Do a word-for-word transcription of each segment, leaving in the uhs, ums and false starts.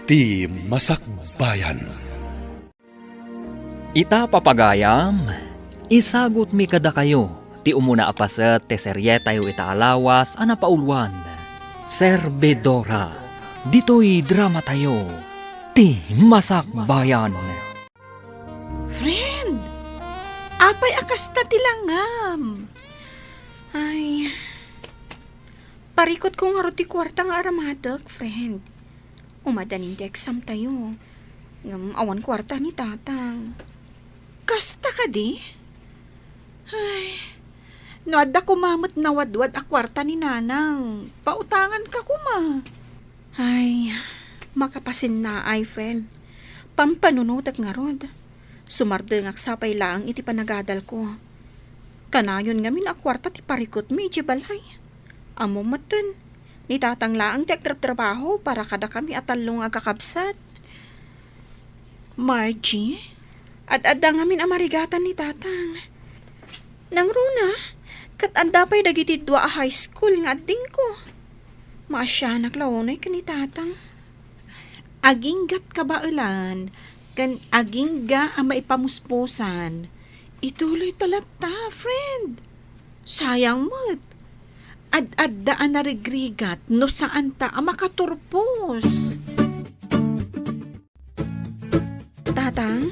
Ti Masakbayan. Ita, papagayam, isagutmi kadakayo ti umuna a paset ti serietayo ita a lawas a napauluan, Servidora. Ditoy dramatayo, Ti Masakbayan. Friend, apay a kasta ti langam? Ay, parikutko ngarud ti kuarta nga aramatek, friend. Umadanin ti exam tayo. Ngem awan kuarta ni tatang. Kasta kadi? Ay, no adda koma met nawadwad a kuarta ni nanang, pautanganka koma. Ay, makapasinnaay, friend. Pampanunotek ngarud. Sumardengak sapay laeng iti panagadalko. Kanayon ngamin a kuarta ti parikutmi iti balay. Ammom metten, ni tatang laeng ti agtrabtrabaho para kadakami a tallo nga agkakabsat. Margie, ad-adda ngamin a marigatan ni tatang. Nangruna, ket adda pay dagiti dua a high school nga addingko. Maasianak la unay ken ni tatang. Aginggat kabaelan ken agingga a maipamuspusan. Ituloyta latta, friend. Sayang met. Ad-adda a narigrigat no saanta a makaturpos. Tatang,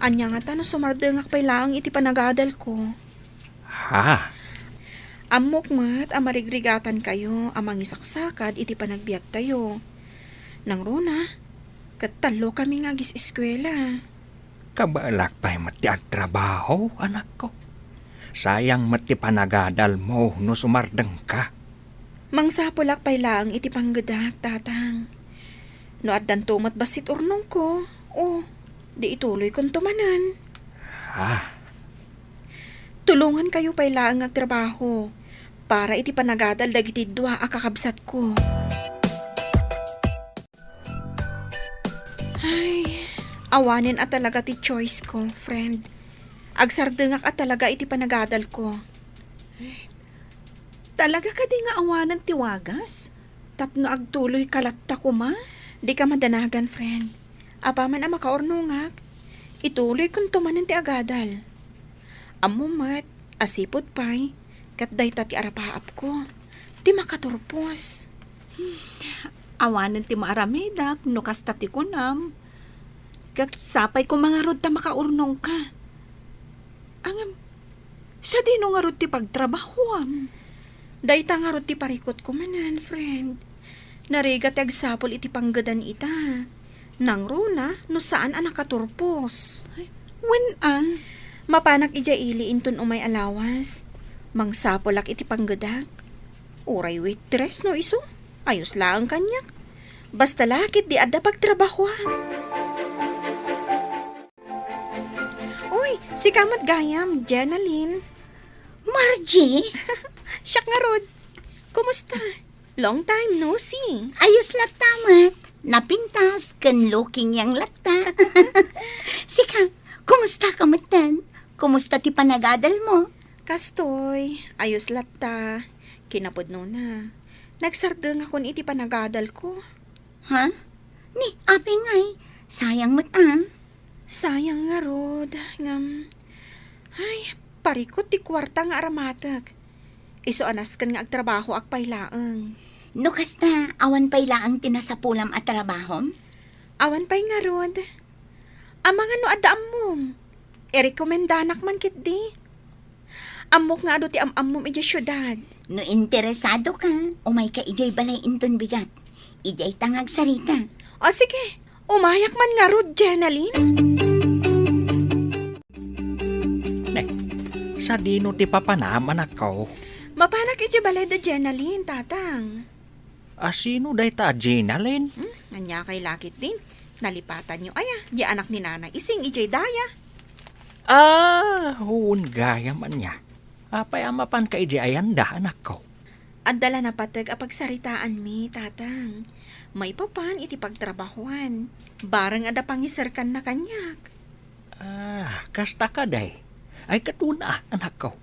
ania ngata no sumardengak pay laeng iti panagadalko? Ha? Ammok met a marigrigatankayo a mangisaksakad iti panagbiagtayo. Nangruna, ket tallokami nga agis-eskuela. Kabaelak pay met ti agtrabaho, anakko. Sayang met ti panagadalmo no sumardengka. Mangsapulak pay laeng iti panggedak, tatang. No addanto met bassit urnongko, o, di ituloykonto manen. Ah. Tulongankayo pay laeng nga agtrabaho para iti panagadal dagiti dua a kakabsatko. Ay, awanen a talaga ti choice ko, friend. Agsardengak a talaga iti panagadalko. Talaga kadi nga awanen ti wagas? Tapno agtuloyka latta koma? Dika madanagan, friend. Apaman a makaurnongak, ituloykonto manen ti agadal. Ammom met a sipud pay, ket dayta ti arapaapko, ti makaturpos. Awanen ti maaramedak no kasta ti kunam. Ket sapay koma ngarud ta makaurnongka. Ngem, sadino ngarud ti pagtrabahoam? Dayta ngarud ti parikutko manen, friend. Narigat ti agsapul iti panggedan ita. Nangruna no saan a nakaturpos. Ay, wen a? Mapanak idiay ili inton umay a lawas. Mangsapulak iti panggedak. Uray waitress no isu, ayos laeng kaniak. Basta la ketdi adda pagtrabahoan. Uy, sika met gayam, Jenalyn. Margie? Siak ngarud. Kumusta? Long time no see. Ayos latta met. Napintas ken looking young latta. Sika, kumusta ka metten? Kumusta ti panagadal mo? Kastoy, ayos latta. Kinapudnona, nagsardengakon iti panagadalko. Ha? Ni, apay ngay? Sayang met a. Sayang ngarud, ngem, ay, parikut ti kuarta nga aramatek. Isu a nasken nga agtrabahoak pay laeng. No kasta, awan pay laeng ti nasapulam a trabahom? Awan pay ngarud. Amangan no adda ammom, irekomendanak man ketdi. Ammok nga adu ti am-ammom idiay siudad. No interesado ka, umay ka idiay balay inton bigat. Idiay ta nga agsarita. O sige, umayak man ngarud, Jenalyn. Ne, sadino ti papanam, anakko? Mapanak idiay balay da Jenalyn, tatang. A, sino dayta a Jenalyn? Hmm, ania kay lakit din? Nalipatanyo aya, di anak ni Nanay Ising idiay daya. A, wen gayam ania. Apay a mapanka idiay ayanda, anakko? Adda la napateg a pagsaritaanmi, tatang. Maipapan iti pagtrabahoan. Bareng adda pangiserkanna kaniak. A, kasta kadi? Ay, ket wen a, anakko.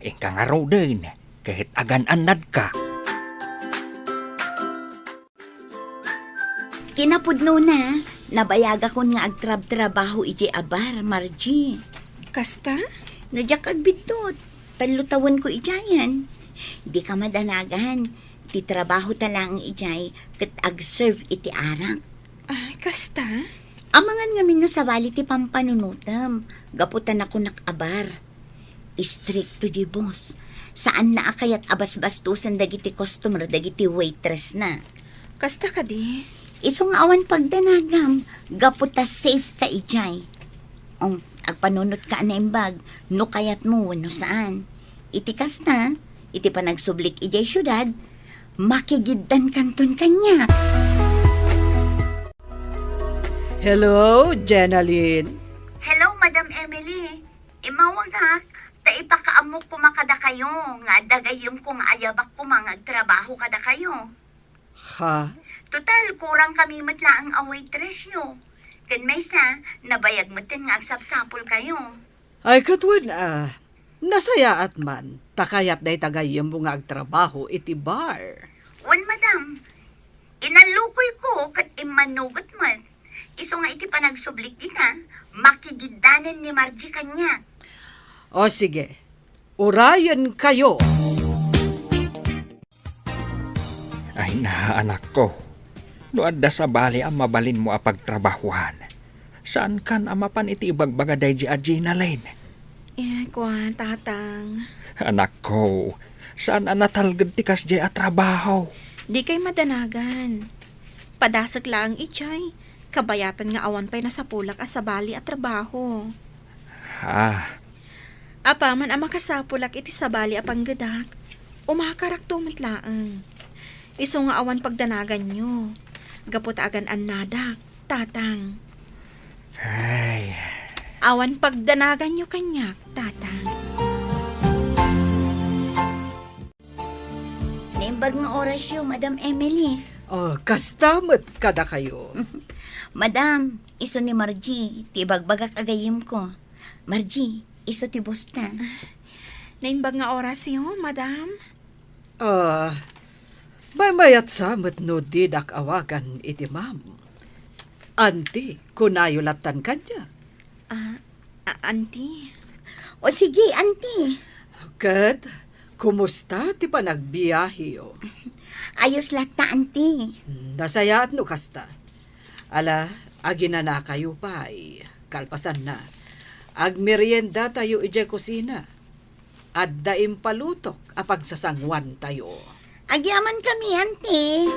Inka ngaruden, ket agan-annadka. Inapudno na, nabayagakon nga agtrabtrabaho idiay a bar, Margie. Kasta? No diak agbiddut, tallo tawenko idiayen. Dika madanagan, ti trabahota laeng idiay ket agserve iti arak. Ay, kasta? Amangan ngamin no sabali ti pampanunotem, gapu ta nakunak a bar. Istrikto diay boss. Saanna a kayat a basbastosen dagiti customer dagiti waitressna. Kasta kadi? Isu nga awan pagdanagam, gapu ta safe ka idiay. O, agpanunotka a naimbag, no kayatmo wenno saan. Iti kasta, iti panagsublik idiay siudad, makigiddankanton kaniak. Hello, Jenalyn. Hello, Madam Emily. Immawagak, ta ipakaammok koma kadakayo, nga adda gayyemko nga ayabak koma nga agtrabaho kadakayo. Ha? Total, kurang kami met laeng a waitressyo. Ken maysa, nabayag metten nga agsapsapulkayo. Ay, ket wen a, nasayaat man, ta kayat dayta gayyemmo nga agtrabaho iti bar. Wen, madam, inallukoyko ket immanuget met. Isu nga iti panagsublik dita, makigiddanen ni Margie kaniak. O sige, urayenkayo. Ay na, anakko. No adda sabali a mabalinmo a pagtrabahuan, saankan a mapan iti ibagbaga daydi a Jenalyn? Eh, kua, Tatang. Anakko, saan a natalged ti kasdiay a trabaho? Dikay madanagan. Padasek laeng idiay, kabayatan nga awan pay nasapulak a sabali a trabaho. Ah. Apaman a makasapulak iti sabali a panggedak, umakarakto met laeng. Isu nga awan pagdanaganyo, gapu ta agan-annadak, Tatang. Ay. Awan pagdanaganyo kaniak, Tatang. Naimbag nga orasyo, Madam Emily. Oh, kasta met kadakayo. Madam, isu ni Margie, ti ibagbagak a gayyemko. Margie, isu ti boss ta. Naimbag nga orasyo, Madam? Ah, maymayat sa met no didak awagan iti ma'am. Auntie, kunayo lattan kaniak. Ah, a-, auntie. O sige, auntie. Ket, kumusta ti panagbiaheyo? Ayos latta, auntie. Nasayaat no kasta. Ala, aginanakayo pay. Kalpasanna, agmeriendatayo idiay kusina. Adda impalutok a pagsasanguantayo. Agyamankami, auntie.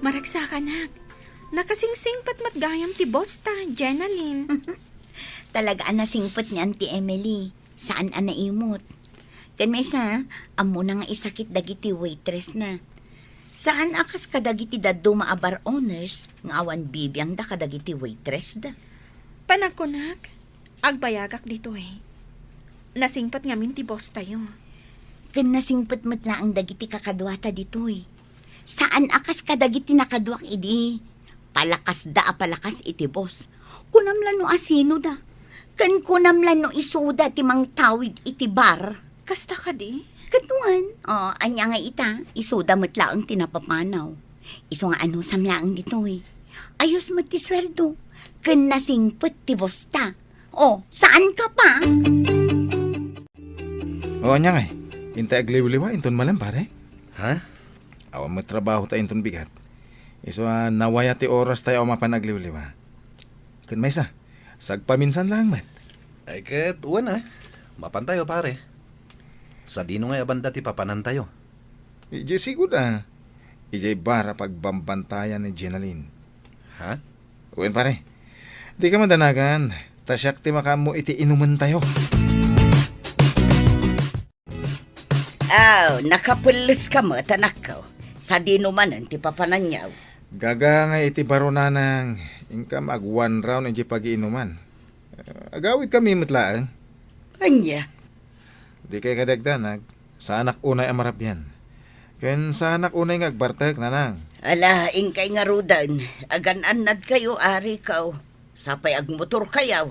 Maragsakanak, nakasingsingpet met gayam ti boss ta, Jenalyn. Talaga a nasingpet ni Auntie Emily. Saan a naimut. Ken maysa, ammona nga isakit dagiti waitress na. Saan a kas kadagiti dadduma a bar owners nga awan bibiangda kadagiti waitress da. Panagkunak, agbayagak ditoy. Nasingpet ngamin ti boss tayo. Ken nasingpet met laeng dagiti kakaduata ditoy. Saan a kas kadagiti nakaduak idi. Palakasda a palakas iti boss. Kunam la no asinoda. Ken kunam la no isuda ti mangtawid iti bar. Kasta kadi? Ket wen, o, ania nga ita, isuda met laeng ti napapanaw. Isu nga anusam laeng ditoy. Ayos met ti sueldo. Ken nasingpet ti boss ta. O, saan ka pa? O, ania ngay? Intay agliwliwa inton malem, pare? Ha? Awan met trabaho ta inton bigat. Isu a nawaya ti oras tayo a mapan agliwliwa. Ken maysa, sagpaminsan laeng met. Ay ket, wen a. Mapan tayo, pare. Sadino ngay a banda ti papanan tayo? Idiay sigud a. Idiay bar a pagbambantayan ni Jenalyn. Ha? Wen, pare. Dika madanagan, ta siak ti makaammo iti inumen tayo. Aw, nakapelles ka met, anakko. Sadino manen ti papananyaw? Gaga nga iti baro, nanang, inkam ag one round iti pagiinuman. Agawid kami met laeng. Ania? Dikay kadagdanag, saanak unay a marabian. Ken saanak unay nga agbartek, nanang. Ala, inkay ngaruden, agan-annad kayo, ari kaw. Sapay agmotor kayaw.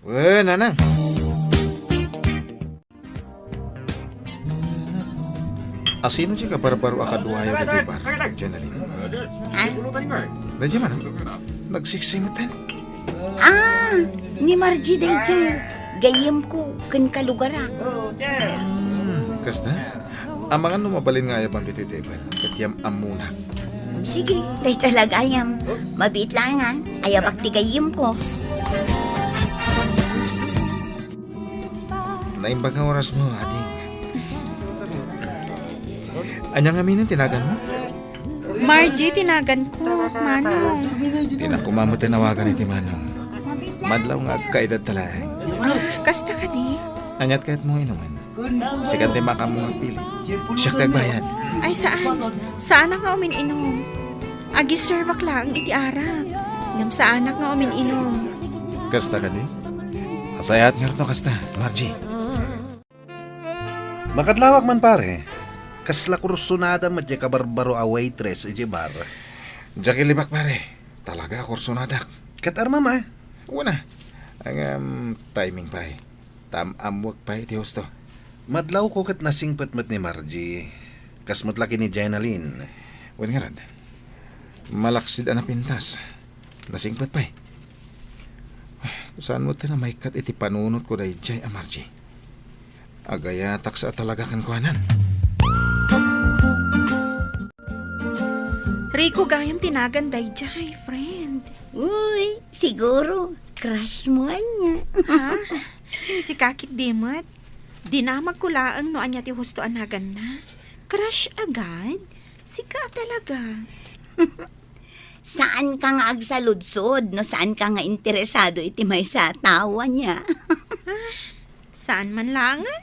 Wen, nanang. Asino ti kabarbaro a kaduayo ditoy bar, Jonalyn? Ha? Daydiay man, nagsiksimetan. Ah, ni Margie daydiay. Gayyemko ken kalugarak. Hmm, kasta? Amangan no mabalin nga ayabam ditoy table, ket yam-ammona. Sige, dayta la gayam. Mabiit laeng, ayabak ti gayyemko. Naimbag nga orasmo, ading. Ania ngamin ti naganmo? Margie ti naganko, Manong. Dinak koma met nawagan iti Manong. Madlaw nga agkaedadta laeng. Ah, kasta kadi? Aniat kayatmo inumen? Sika ti makaammo nga agpili. Siak ti agbayad. Ay, saan. Saanak nga umin-inum. Agi-serveak laeng iti arak. Ngem saanak nga umin-inum. Kasta kadi? Nasayaat ngarud no kasta, Margie. Makadlawak man, pare. Kasla kursonada met diay kabarbaro a waitress idiay bar. Diak ilibak, pare. Talaga, kursonadak. Ket armam a? Wen a. Ngem timing pay. Tam-ammoek pay iti husto. Madlawko ket nasingpet met ni Margie. Kas met la ken ni Jonalyn. Wen ngarud, malaksid a napintas. Nasingpet pay. Saan met ti maikkat iti panunotko daydiay a Margie? Agayatak sa a talaga kenkuanan. Rico gayam ti nagan daydiay, friend. Uy, siguro, crush mo ania. Ha? Sika ketdi met. Dinamagko laeng no ania ti husto a naganna. Crush agad? Sika a talaga. Saanka nga agsaludsod no saanka nga interesado iti maysa a tao ania. Ah, saan man laengen?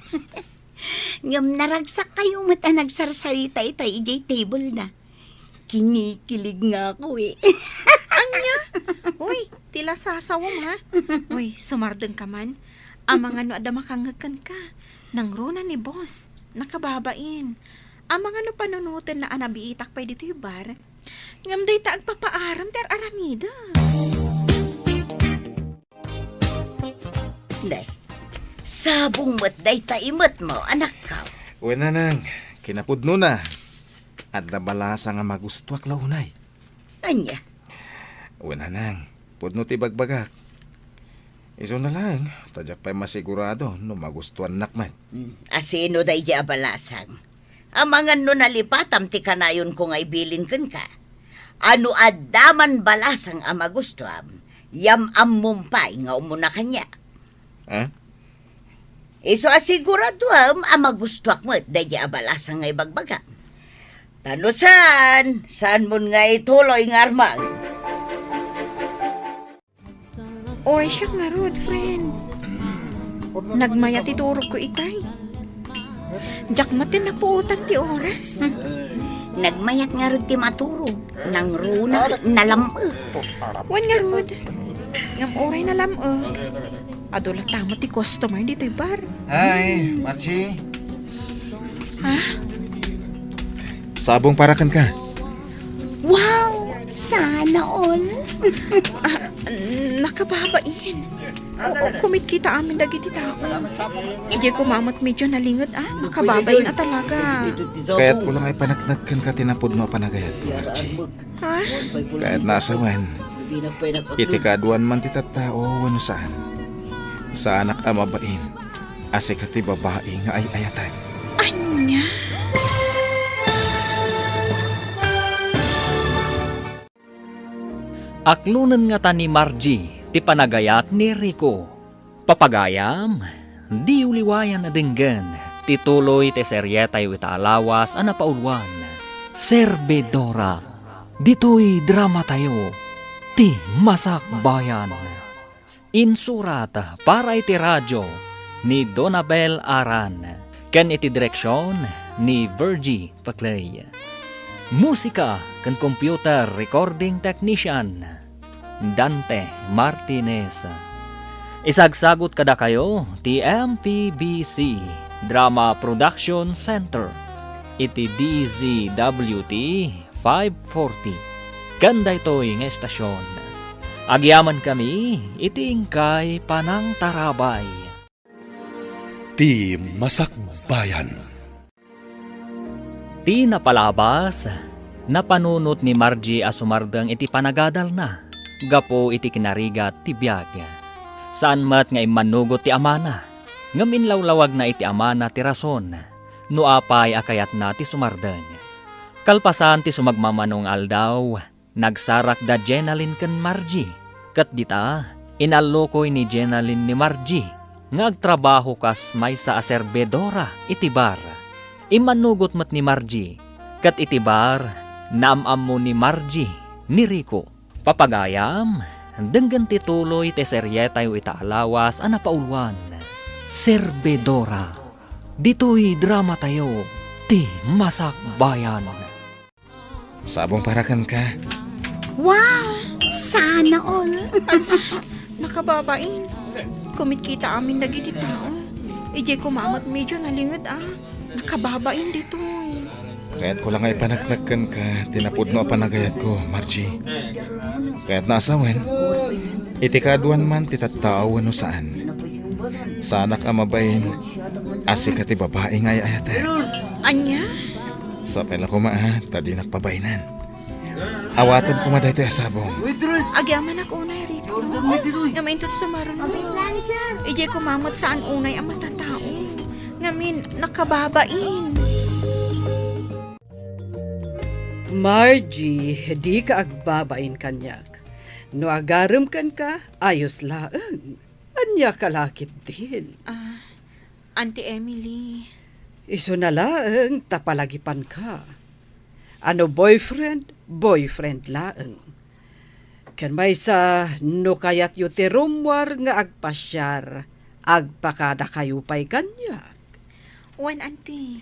Ngem naragsakkayo met a nagsarsarita itay idiay table-na. Kinikilig nga ako, eh. Ania? Uy, ti lasasawem, ha? Uy, sumardengka man. Amangan no adda makangngeg kenka. Nangruna ni boss. Nakababain. Amangan no panunotenna a nabiitak pay ditoy bar. Ngem dayta agpapaaram ti ar-aramidek. Nay, sabong met dayta imetmo, anakko. Wen, nanang, kinapudnona. Adda balasang a magustuak la unay. Ania? Wen, nanang, pudno ti bagbagak. Isuna laeng, ta diak pay masigurado no magustuannak met. Hmm, asino daydiay a balasang? Amangan no nalipatam ti kanayonko nga ibilin kenka. A no adda man balasang a magustuam, yam-ammom pay nga umuna kaniak. Ha? Isu a siguradoem a magustuak met daydiay a balasang nga ibagbagam. Ta no saan, saanmon nga ituloy nga armang. Oy, siak ngarud, friend. Nagmayat ti turogko itay. Diak met ti napuotan ti oras. Hmm. Nagmayat ngarud ti maturog. Nangruna, nalam-ek. Wen ngarud. Ngem uray nalam-ek, adu latta met ti customer ditoy bar. Hi, Margie. Ha? Sabong para kenka. Wow! Sana all! Ah, nakababain. Oo, kumitkita amin dagiti tao. Idiay koma met medyo nalinged, ah. Nakababain a talaga. Kayatko lang a ipaneknek kenka ti napudno a panagayat, Margie. Ha? Kayatna a sawen, iti kaaduan man ti tattao wenno saan, saanak a mabain a sika ti babai nga ay-ayaten. Ania? Aklonen ngata ni Margie ti panagayat ni Rico. Papagayam, diyo liwayan a denggen ti tuloy ti serietayo ita a lawas a napauluan, Servidora, ditoy dramatayo, Ti Masakbayan. Insurat para iti radio ni Donabel Aran ken iti direksion ni Virgie Paclay. Musika ken computer recording technician, Dante Martinez. Isagsagut kadakayo ti M P B C Drama Production Center iti D Z W T five forty. Ken daytoy nga estasion, agyamankami iti inkay panangtarabay. Ti Masakbayan. Ti napalabas, napanunot ni Margie a sumardeng iti panagadalna gapu iti kinarigat ti biag. Saan met nga immanugot ti amana, ngem inlawlawagna iti amana ti rason no apay a kayatna ti sumardeng. Kalpasan ti sumagmamano nga aldaw, nagsarak da Jenalyn ken Margie, ket dita, inallukoy ni Jenalyn ni Margie nga agtrabaho kas maysa a serbidora iti bar. Immanugot met ni Margie, ket iti bar, naam-ammo ni Margie ni Rico. Papagayam, denggen ti tuloy ti serietayo ita a lawas a napauluan, Serbidora. Ditoy dramatayo, ti Masakbayan. Sabong para kenka. Wow! Sana all! Nakababain. Kumitkita amin dagiti tao. Idiay koma met medyo nalinged a. Nakababain ditoy. Kayatko la nga ipaneknek kenka ti napudno a panagayatko, Margie. Kayatna a sawen, iti kaaduan man ti tattao wenno saan, saanak a mabain a sika ti babai nga ay-ayatek. Ania? Sapay la koma a, ta dinak pabainan. Awatem koma daytoy a sabong. Agyamanak unay, Rico. Nga maintot sumaruno. Idiay koma met saan unay a matatao. Ngamin, nakababain. Margie, dika agbabain kaniak. No agarem kenka, ayos laeng. Ania ka la ketdin? Ah, Auntie Emily. Isuna laeng ta palagipanka. A no boyfriend, boyfriend laeng. Ken maysa, no kayatyo ti rummuar nga agpasiar, agpakadakayo pay kaniak. Wen, Auntie.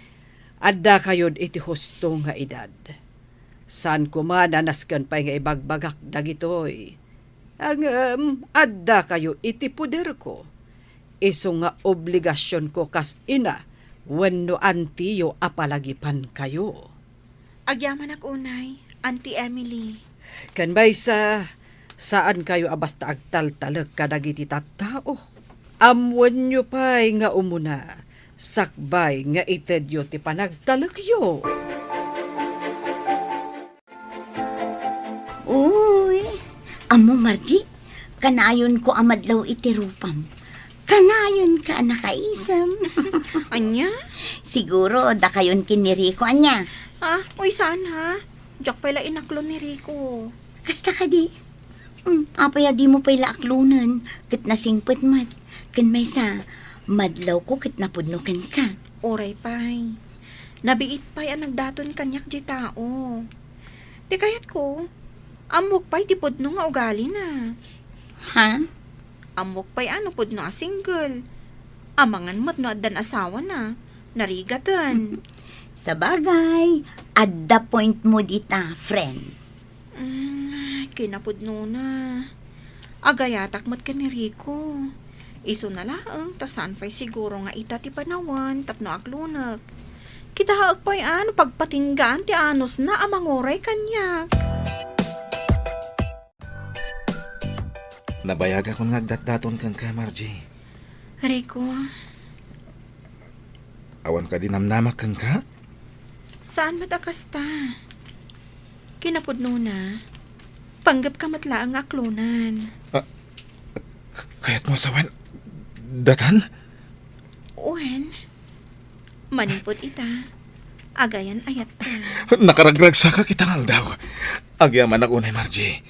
Addakayod iti husto nga edad. Saan koma a nasken pay nga ibagbagak dagitoy. Ngem addakayo iti poderko. Isu nga obligasionko kas ina wenno antiyo a palagipankayo. Agyamanak unay, Auntie Emily. Ken maysa, saankayo a basta agtaltalek kadagiti tattao. Ammoenyo pay nga umuna, sakbay nga itedyo ti panagtalekyo. Uy, ammo, Margie, kanayonko a madlaw iti rupam. Kanayonka a nakaisem. Ania? Siguro, dakayon ken ni Rico, ania? Ah, uy, saan, ha? Diak pay la inaklon ni Rico. Kasta kadi? Hmm, apay a dimo pay la aklonen, ket nasingpet met. Ken maysa, madlawko ket napudno kenka. Uray pay. Nabiit pay a nagdaton kaniak diay tao. Ti kayatko, ammok pay ti pudno nga ugalina. Ha? Ammok pay a no pudno a single. Amangan met no addan asawana. Narigaten. Sabagay, adda point mo dita, friend. Mm, kinapudnona. Agayatak met ken ni Rico. Isuna laeng ta saan pay siguro nga ita ti panawen tapno aklonek. Kitaek pay a no pagpatinggaan ti anusna a manguray kaniak. Nabayagakon nga agdatdaton kenka, Margie. Rico. Awan kadi namnamak kenka? Saan met a kasta? Kinapudnona, panggepka met laeng nga aklonen. Ah, k-, kayatmo a sawen datan? Wen, manipud ita, agayan-ayatka. Nakaragragsakak ita nga aldaw. Agyamanak unay, Margie.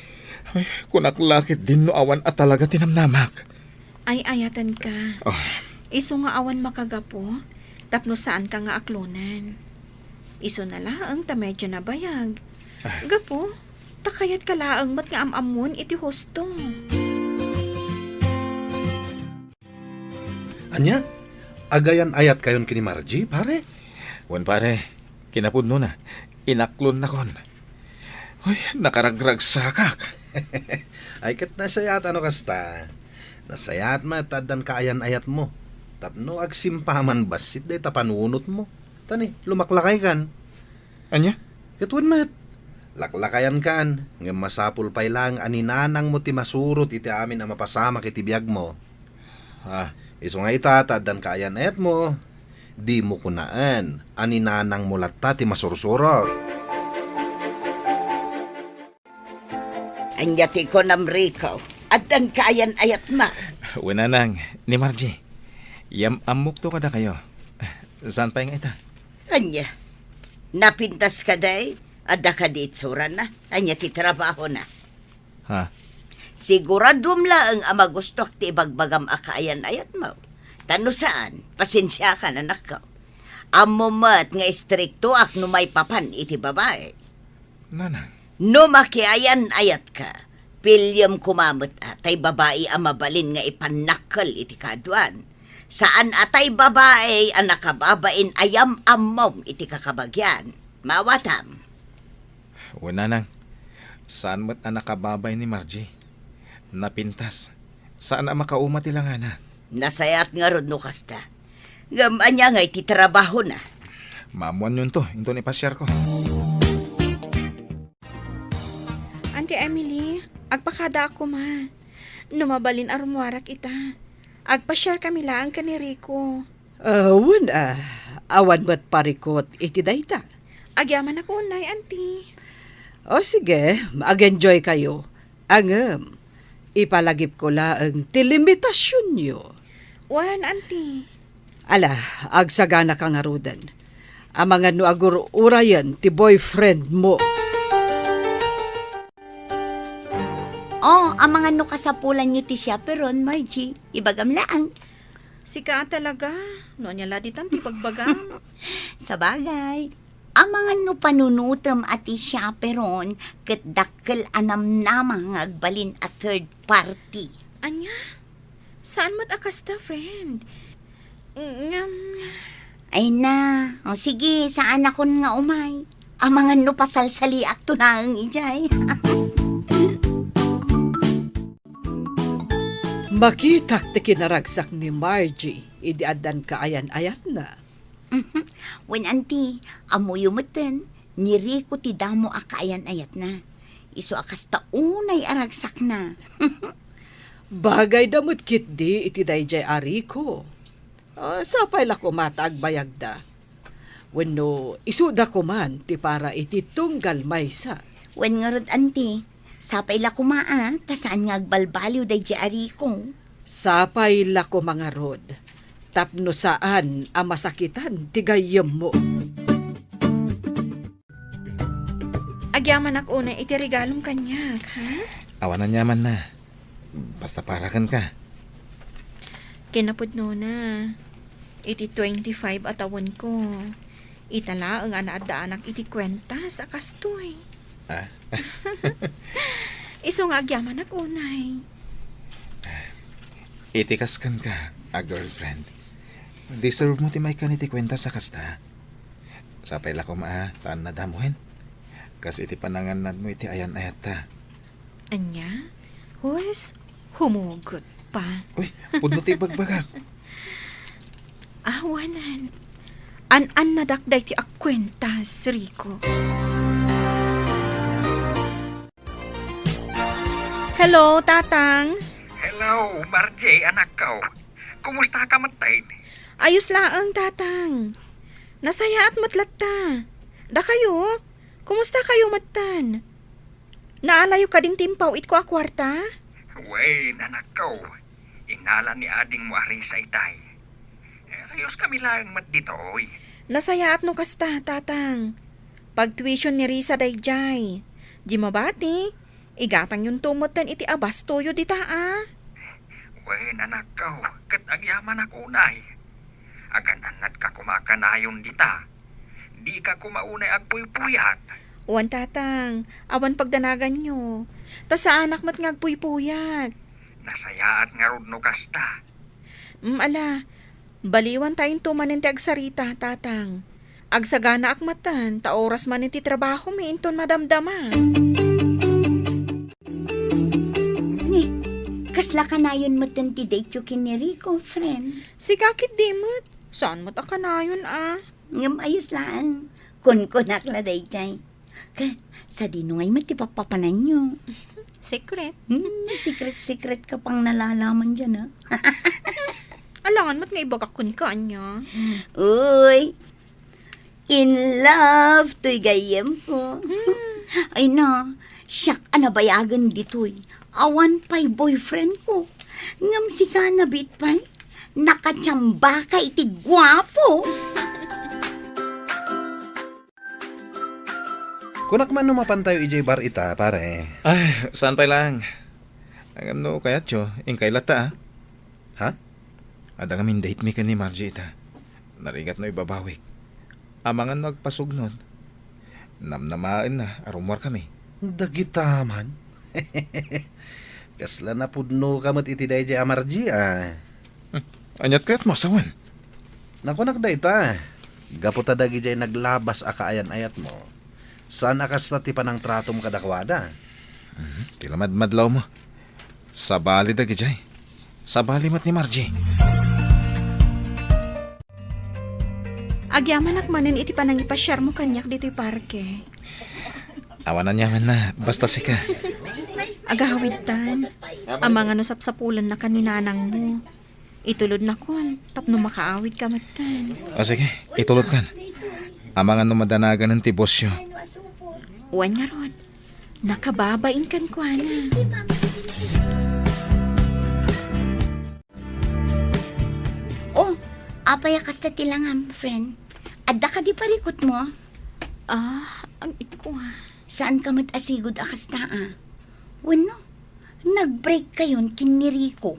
Ay, kunak la ketdin no awan a talaga ti namnamak. Ay-ayatenka. Oh. Isu nga awan makagapu, tapno saanka nga aklonen. Isuna laeng ta medyo nabayag. Ah. Gapu, ta kayatka laeng met nga am-ammon iti husto. Ania? Agayan-ayatkayon ken ni Margie, pare? Wen, pare. Kinapudnona, inaklonnakon. Uy, nakaragragsakak. Ay, ket nasayaat a no kasta. Nasayaat met ta addan kaayan-ayatmo. Tapno agsimpaman bassit dayta panunotmo. Tani, lumaklakaykan. Ania? Ket wen met, laklakayankan, ngem masapul pay laeng a ninanangmo ti masurot iti amin a mapasamak iti biagmo. Ah, isu nga ita, ta addan kaayan-ayatmo. Dimo kunaen a ni nanangmo latta ti masursurot. Ania ti kunam, Rico? Addanka ayan-ayatmo? Wen, nanang, ni Margie. Yam-ammokto kadakayo. Saan pay nga ita? Ania? Napintas kadi? Adda kadi itsurana? Ania ti trabahona? Ha? Siguraduem laeng a magustoak ti ibagbagam a kaayan-ayatmo. Ta no saan, pasensiakan, anakko. Ammom met nga istriktoak no maipapan iti babai. Nanang. No makiayan-ayatka, piliem koma met a tay babai a mabalin nga ipannakkel iti kaaduan. Saan a tay babai a nakababain a yam-ammom iti kakabagian. Maawatam? Wen, nanang. Saan met a nakababain ni Margie. Napintas. Saan a makauma ti langana. Nasayaat ngarud no kasta. Ngem ania ngay ti trabahona? Maammoanyonto inton ipasiarko. Auntie Emily, agpakadaak koma. No mabalin a rummuarak ita, agpasiarkami laeng ken ni Rico. Ah, wen, ah, awan met parikut iti dayta. Agyamanak unay, Auntie. O sige, mag-enjoy kayo. Ngem, ipalagipko laeng ti limitasionyo. Wen, Auntie. Ala, agsaganaka ngaruden. Amangan no agur-urayen ti boyfriendmo. O, amangan no kasapulanyo ti chaperon, Margie. Ibagam laeng. Sika a talaga. No ania la ditan ti bagbagam? Sabagay, amangan no panunotem a ti chaperon ket dakkel a namnama nga agbalin a third party. Ania? Saan met a kasta, friend? Ngem, ay na. O sige, saanakon nga umay. Amangan no pasalsaliakto laeng idiay. Makitak ti kinaragsak ni Margie idi addan kaayan-ayatna. Mhm. Wen, Auntie, ammoyo metten, ni Rico ti damo a kaayan-ayatna. Isu a kasta unay a ragsakna. Bagayda met ketdi iti daydiay a Rico. Ah, sapay la koma ta agbayagda. Wenno, isuda koman ti para iti tunggal maysa. Wen ngarud, Auntie, sapay la koma a, ta saan nga agbalbaliw daydiay a Rico. Sapay la koma ngarud, tapno saan a masakitan ti gayyemmo. Agyamanak unay iti regalom kaniak, ha? Awan aniamanna. Basta para kenka. Kinapudnona, iti twenty-five a tawenko, ita laeng a naaddaanak iti kuentas a kastoy. Ah? Isu nga agyamanak unay. Iti kas kenka a girlfriend, deserve mo ti maikkan iti kuentas a kasta. Sapay la koma a, ta annadam wen. Kas iti panangannadmo iti ayan-ayatta. Ania? Huwes, humugot pa. Uy, pudno ti ibagbagak. Awanan. An-annadak daytoy a kuentas, Rico. Hello, Tatang. Hello, Margie, anakko. Kumusta ka metten? Ayos laeng, Tatang. Nasayaat met latta. Dakayo, kumusta kayo metten? Naalayo kadin ti impawitko a kuarta? Wen, anakko. Inala ni adingmo a Risa itay. Ayoskami laeng met ditoy. Nasayaat no kasta, Tatang. Pagtuition ni Risa daydiay. Di mabati, igatangyonto metten iti abastoyo dita a. Wen, anakko, ket agyamanak unay. Agan-annadka koma a kanayon dita. Dika koma unay agpuypuyat. Wen, Tatang, awan pagdanaganyo. Ta saanak met nga agpuypuyat. Nasayaat ngarud no kasta. Mm, ala, baliwanta into manen ti agsarita, Tatang. Agsaganaak metten, ta oras manen ti trabahomi inton madamdama. Ni, kasla kanayon metten ti date-yo ken ni Rico, friend? Sika ketdi met. Saan met a kanayon a? Ngem ayos laeng. Kunkunak la daydiay. Ket, sadino ngay met ti pappapananyo? Secret. Hmm, secret-secret ka pang nalalaman diay, a? Alangan met nga ibagak kenka, ania? Uy, in love toy gayyemko. Hmm. Ay na, siak a nabayagen ditoy. Awan pay boyfriendko. Ngem sika, nabiit pay. Nakatiambaka iti guapo. Kunak man no mapantayo idiay bar ita, pare. Ay, saan pay laeng. Ngem no kayatyo, inkay latta, a. Ha? Adda ngamin date mi ken ni Margie ita. Narigat no ibabawik. Amangan no agpasugnod. Namnamaenna a rummuarkami. Dagita man. Kasla napudnoka met iti daydiay a Margie, a. Hmm. Aniat kayatmo a sawen? Nakunak dayta. Gapu ta dagidiay naglabas a kaayan-ayatmo, saan a kasta ti panangtratom kadakuada. Mhm. Ti lamadmadlawmo. Sabali dagidiay. Sabali met ni Margie. Agyamanak manen iti panangipasiarmo kaniak ditoy parke. Awan aniamanna, basta sika. Agawidtan. Amangan no sapsapulennaka ni nanangmo. Itulodnakon tapno makaawidka metten. O sige, itulodkan. Amangan no madanaganen ti bosyo. Wen ngarud, nakababain kenkuana. Oh, apay a kasta ti langam, friend? Adda kadi parikutmo? Ah, agikua. Saanka met a sigud a kasta, a? Wenno, nag-break kayon ken ni Rico?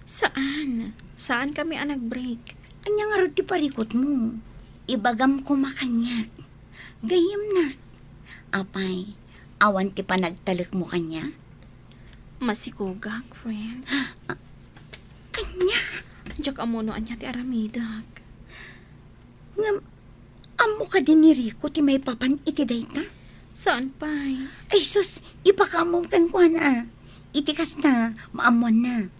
Saan. Saankami a nag-break. Ania ngarud ti parikutmo? Ibagam koma kaniak. Gayyemnak. Apay, awan ti panagtalekmo kaniak? Masikogak, friend. Ania? Diak ammo no ania ti aramidek. Ngem, ammo kadi ni Rico ti maipapan iti dayta? Saan pay? Ay sus, ipakaammom kenkuana. Iti kasta, maammoanna.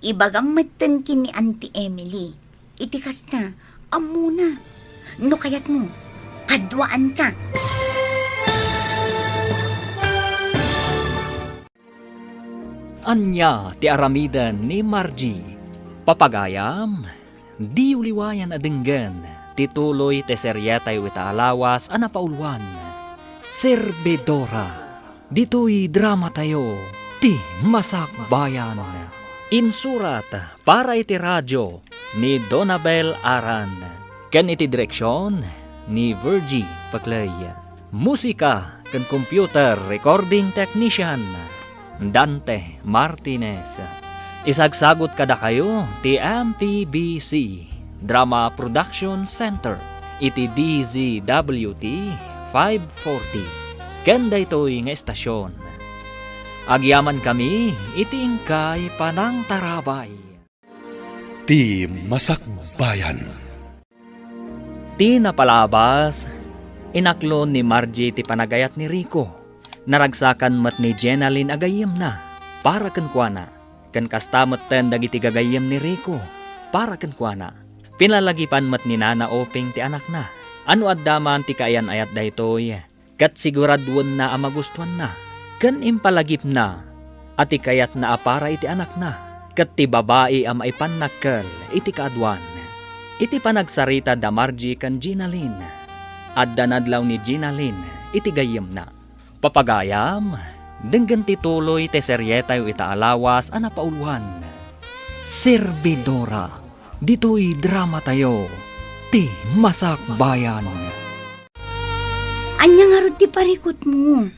Ibagam metten ken ni Auntie Emily. Iti kasta, ammona. No kayatmo, kaduaanka. Ania ti aramiden ni Margie? Papagayam, diyo liwayan a denggen ti tuloy ti serietayo ita a lawas a napauluan, Servidora. Ditoy dramatayo, Ti Masakbayan. Insurat para iti radio ni Donabel Aran, ken iti direksion ni Virgie Paclay. Musika ken computer recording technician, Dante Martinez. Isagsagut kadakayo ti M P B C Drama Production Center iti D Z W T five forty. Ken daytoy nga estasion, agyamankami iti inkay panangtarabay. Ti Masakbayan. Ti napalabas, inaklon ni Margie ti panagayat ni Rico. Naragsakan met ni Jenalyn a gayyemna para kenkuana, ken kasta metten dagiti gagayyem ni Rico para kenkuana. Pinalagipan met ni Nana Oping ti anakna. A no adda man ti kaayan-ayat daytoy, ket siguraduenna a magustuanna, ken impalagipna a ti kayatna a para iti anakna, ket ti babai a maipannakkel iti kaaduan. Iti panagsarita da Margie ken Jenalyn, adda nadlaw ni Jenalyn iti gayyemna. Papagayam, denggen ti tuloy ti serietayo ita a lawas a napauluan, Servidora. Ditoy dramatayo, Ti Masakbayan. Ania ngarud ti parikutmo?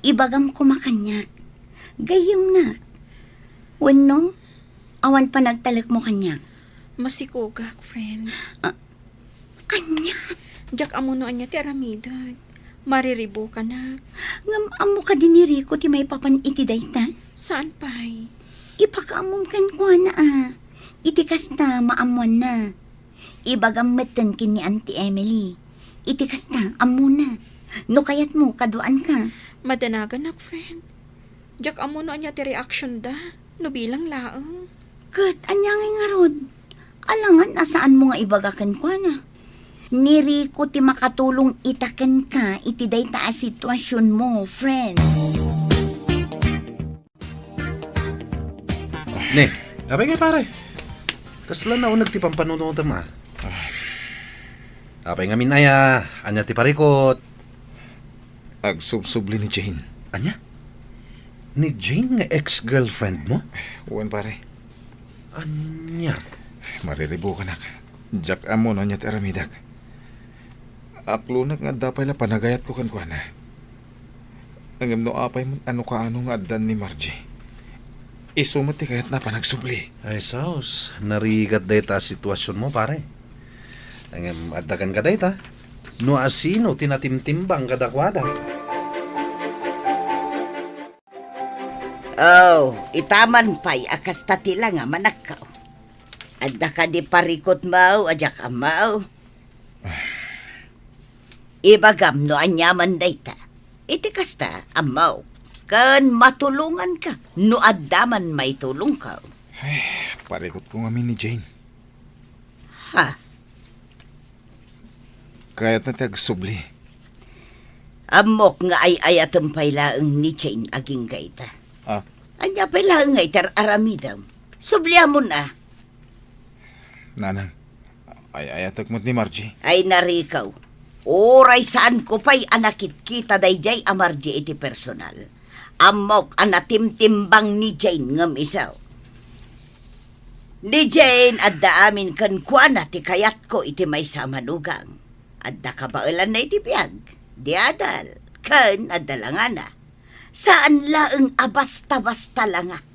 Ibagam koma kaniak. Gayyemnak. Wenno, awan panagtalekmo kaniak? Masikogak, friend. Ah, ania? Diak ammo no ania ti aramidek. Mariribukanak. Ngem ammo kadi ni Rico ti maipapan iti dayta? Saan pay? Ipakaammom kenkuana, a. Iti kasta, maammoanna. Ibagam metten ken ni Auntie Emily. Iti kasta, ammona. No kayatmo, kaduaanka. Madanaganak, friend. Diak ammo no ania ti reaction da, no bilang laeng. Ket ania ngay ngarud? Alangan a saanmo nga ibaga kenkuana. Ni Rico ti makatulong ita kenka iti dayta a situasionmo, friend. Ne, apay ngay, pare? Kasla nauneg ti pampanunotem, a? Apay ngamin aya, ania ti parikut? Agsubsubli ni Jane. Ania? Ni Jane nga ex-girlfriend mo? Wen, pare. Ania? Mariribukanak. Diak ammo no ania ti aramidek. Aklonek nga adda pay la panagayatko kenkuana. Ngem no apay met a no kaano nga addan ni Margie, isu met ti kayatna a panagsubli. Ay, sus, narigat dayta a situasionmo, pare. Ngem adda kenka dayta, no asino ti natimtimbang kadakuada. Oh, itaman pay a kasta ti langa, manakkaw. Adda kadi parikutmo a diak ammo? Ibagam no aniaman dayta. Iti kasta, ammok, ken matulonganka no adda man maitulongko. Ay, parikutko ngamin ni Jane. Ha? Kayatna ti agsubli. Ammok nga ay-ayatem pay laeng ni Jane agingga ita. Ah. Ania pay laeng nga iti ar-aramidem? Subliamon a. Nanang, ay-ayatek met ni Margie. Ay, narikaw. Uray saanko pay a nakitkita daydiay a Margie iti personal, ammok a natimtimbang ni Jane ngem isu. Ni Jane adda amin kenkuana ti kayatko iti maysa a manugang. Adda kabaelanna iti biag, di adal, ken adda langana. Saan laeng a basta-basta langa.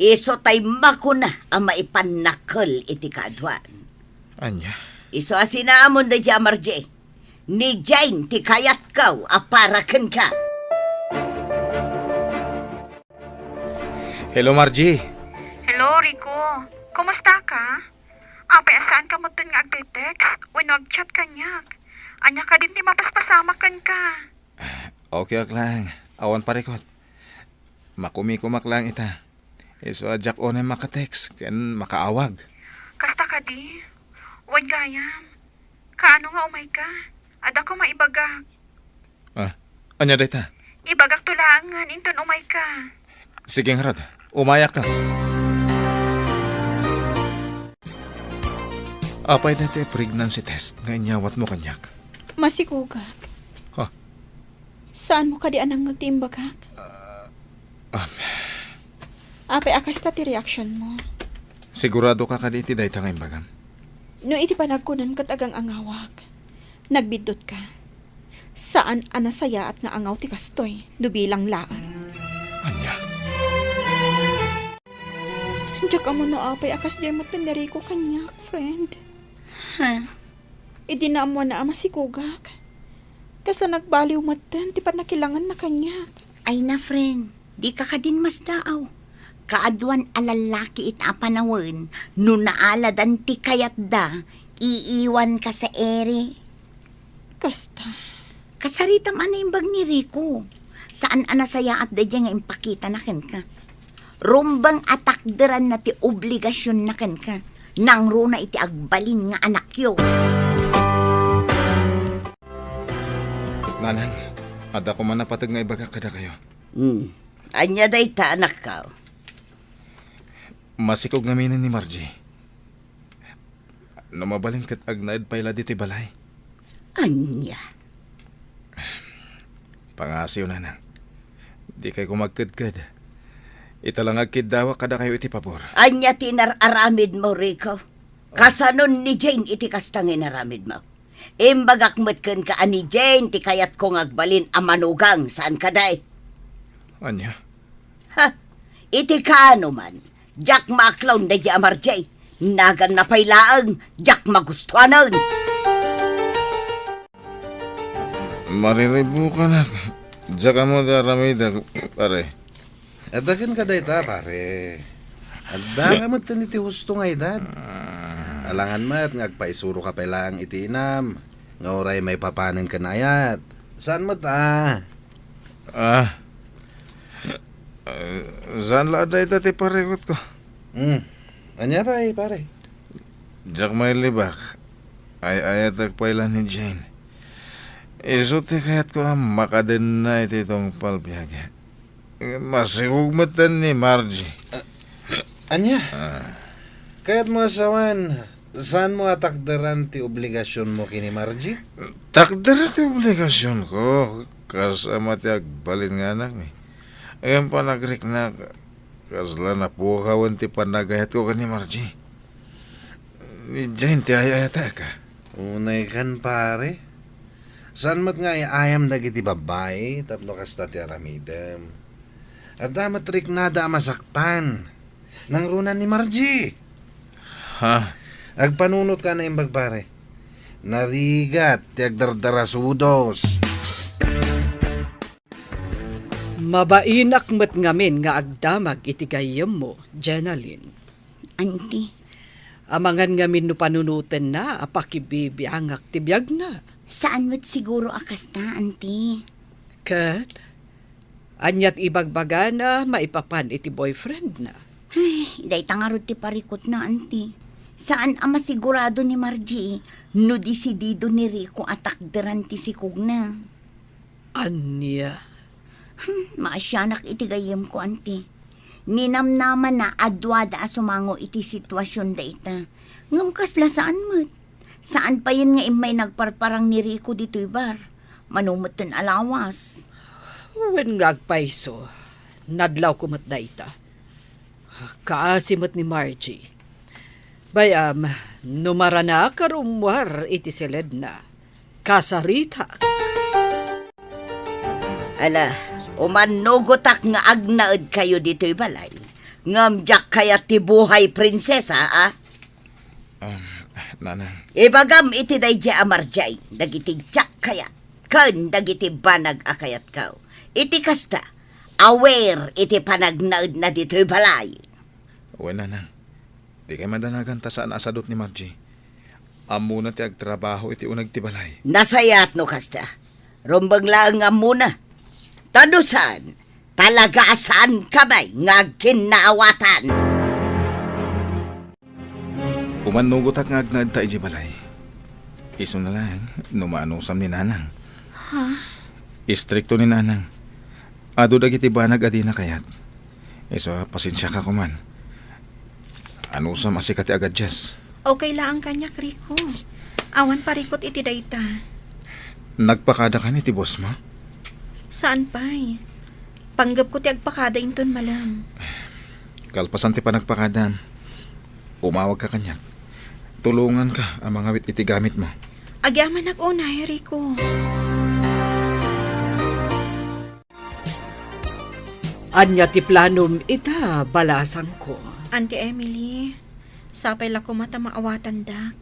Isu tay makuna a maipannakkel iti kaaduan. Ania? Isu a sinamon daydiay a Margie. Ni Jane ti kayatko a para kenka. Hello, Margie. Hello, Rico. Kumusta ka? Apay a saanka metten nga agte-text wenno agchat kaniak? Ania kadin ti mapaspasamak kenka? Okay ak laeng. Awan parikut. Makumikumak laeng ita. Isu a diak unay maka-text ken makaawag. Kasta kadi? Wen gayam. Kaano nga umayka? Adda koma ibagak. Ah, ania dayta? Ibagakto laengen inton umayka. Sige ngarud, umayakto. Apay dayta a pregnancy test nga inyawatmo kaniak? Masikogak. Ha? Saanmo kadi a nangngeg ti imbagak? Ah, um. Apay a kasta ti reaksionmo? Siguradoka kadi iti dayta nga imbagam? No iti panagkunam ket agang-angawak, nagbiddutka. Saan a nasayaat nga angaw ti kastoy no bilang laeng. Ania? Diak ammo no apay a kasdiay metten ni Rico kaniak, friend. Ha? Idi naammoanna a masikogak, kasla nagbaliw metten ti pannakilanganna kaniak. Ay na, friend, dika kadin masdaaw. Kaaduan a lallaki ita a panawen, no naaladan ti kayatda, iiwanka sa iri. Kasta. Kasaritam a naimbag ni Rico. Saan a nasayaat daydiay nga impakitana kenka. Rumbeng a takderanna ti obligasionna kenka. Nangruna iti agbalin nga anakyo. Nanang, adda koma napateg nga ibagak kadakayo. Hmm. Ania dayta, anakko? Masikog ngaminen ni Margie. No mabalin ket agnaed pay la ditoy balay. Ania? Pangasiw, nanang. Dikay koma agkedked. Ita la nga agkiddawak kadakayo iti pabor. Ania ti inar-aramidmo, Rico? Kasanon ni Jane iti kasta nga inaramidmo? Imbagak met kenka a ni Jane ti kayatko nga agbalin a manugang, saan kadi? Ania? Ha? Iti kaano man, diak maaklaw daydiay a Margie. Naganna pay laeng, diak magustuanen. Mariribukanak. Diak ammo ti aramidek, pare. Adda kenka dayta, pare. Adda nga met iti husto nga edad. Ah. Alangan met nga agpaisuroka pay laeng iti inam, nga uray maipapanen ken ayat. Saan met a? Ah. Ah, saan la a dayta ti parikutko. Hmm. Ania pay, pare? Diak mailibak. Ay-ayatek pay la ni Jane. Isu ti kayatko a makadenna iti tungpal biag. Masikog metten ni Margie. Ah, ania? Ah. Kayatmo a sawen, saanmo a takderan ti obligasionmo ken ni Margie? Takderak ti obligasionko, kas ama ti agbalin nga anakmi. Ngem panagriknak, kasla napukawen ti panagayatko ken ni Margie. Idiay ti ay-ayatek. Unay kan, pare. Saan met nga ay-ayam dagiti babbai tapno kasta ti aramidem? Adda met riknada a masaktan. Nangruna ni Margie. Ha? Agpanunotka a naimbag, pare. Narigat ti agdardarasudos. Mabainak met ngamin nga agdamag iti gayyemmo, Jenalyn. Auntie. Amangan ngamin no panunotenna a pakibibiangak ti biagna. Saan met siguro a kasta, Auntie. Ket, ania ti ibagbagana maipapan iti boyfriendna? Ay, dayta ngarud ti parikutna, Auntie. Saan a masigurado ni Margie no desidido ni Rico a takderan ti sikogna. Ania? Hmm, maasianak iti gayyemko, Auntie. Ninamnamanna a duada a sumango iti situasion dayta. Ngem kasla saan met. Saan payen nga immay nagparparang ni Rico ditoy bar. Mano metten a lawas. Wen nga agpayso, nadlawko met dayta. Kaasi met ni Margie. Bay-am, no maranak a rummuar iti siledna, kasaritak. Ala, umannugotak nga agnaedkayo ditoy balay. Ngem diak kayat ti buhay prinsesa, a? Um, Nanang. Ibagam iti daydiay a Margie dagiti diak kayat ken dagiti banag a kayatko. Iti kasta, aware iti panagnaedna ditoy balay. Wen, Nanang. Dikay madanagan ta saan a sadut ni Margie. Ammona ti agtrabaho iti uneg ti balay. Nasayaat no kasta. Rumbeng laeng nga ammona. Ta no saan, talaga a saanka met nga agkinnaawatan. Umannugotak nga agnaedta idiay balay. Isuna laeng no maanusam ni Nanang. Ha? Istrikto ni Nanang. Adu dagiti banag a dina kayat. Isu a, pasensiaka koman. Anusam a sika ti agadjust. Okay laeng kaniak, Rico. Awan parikut iti dayta. Nagpakada kan iti bossmo? Saan pay. Panggepko ti agpakada inton malem. Kalpasan ti panagpakadam, umawagka kaniak. Tulonganka a mangawit iti gamitmo. Agyamanak unay, Rico. Ania ti planom ita, balasangko? Auntie Emily, sapay la koma ta maawatandak.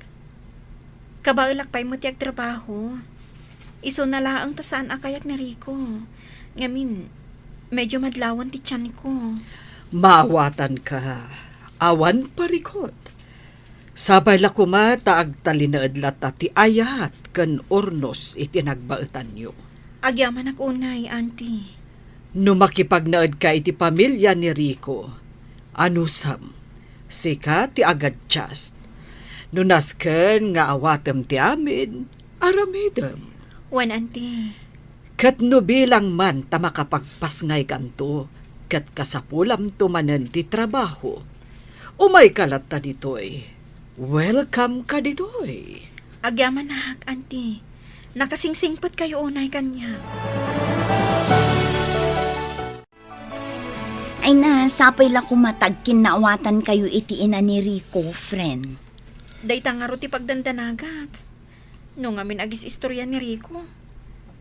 Kabaelak pay met ti agtrabaho. Isuna laeng ta saan a kayat ni Rico. Ngamin, medyo madlawen ti tianko. Maawatanka. Awan parikut. Sapay la koma ta agtalinaed latta ti ayat ken urnos iti nagbaetanyo. Agyamanak unay, Auntie. No makipagnaedka iti pamilia ni Rico, anusam, sika ti agadjust. No nasken nga awatem ti amin, aramidem. Wen, Auntie. Ket no bilang man ta makapagpasngaykanto, ket kasapulamto manen ti trabaho, umayka latta ditoy. Welcome ka ditoy. Agyamanak, Auntie. Nakasingsingpetkayo unay kaniak. Ay na, sapay la koma ta agkinnaawatankayo iti ina ni Rico, friend. Dayta ngarud ti pagdandanagak. No ngamin agis-istorya ni Rico,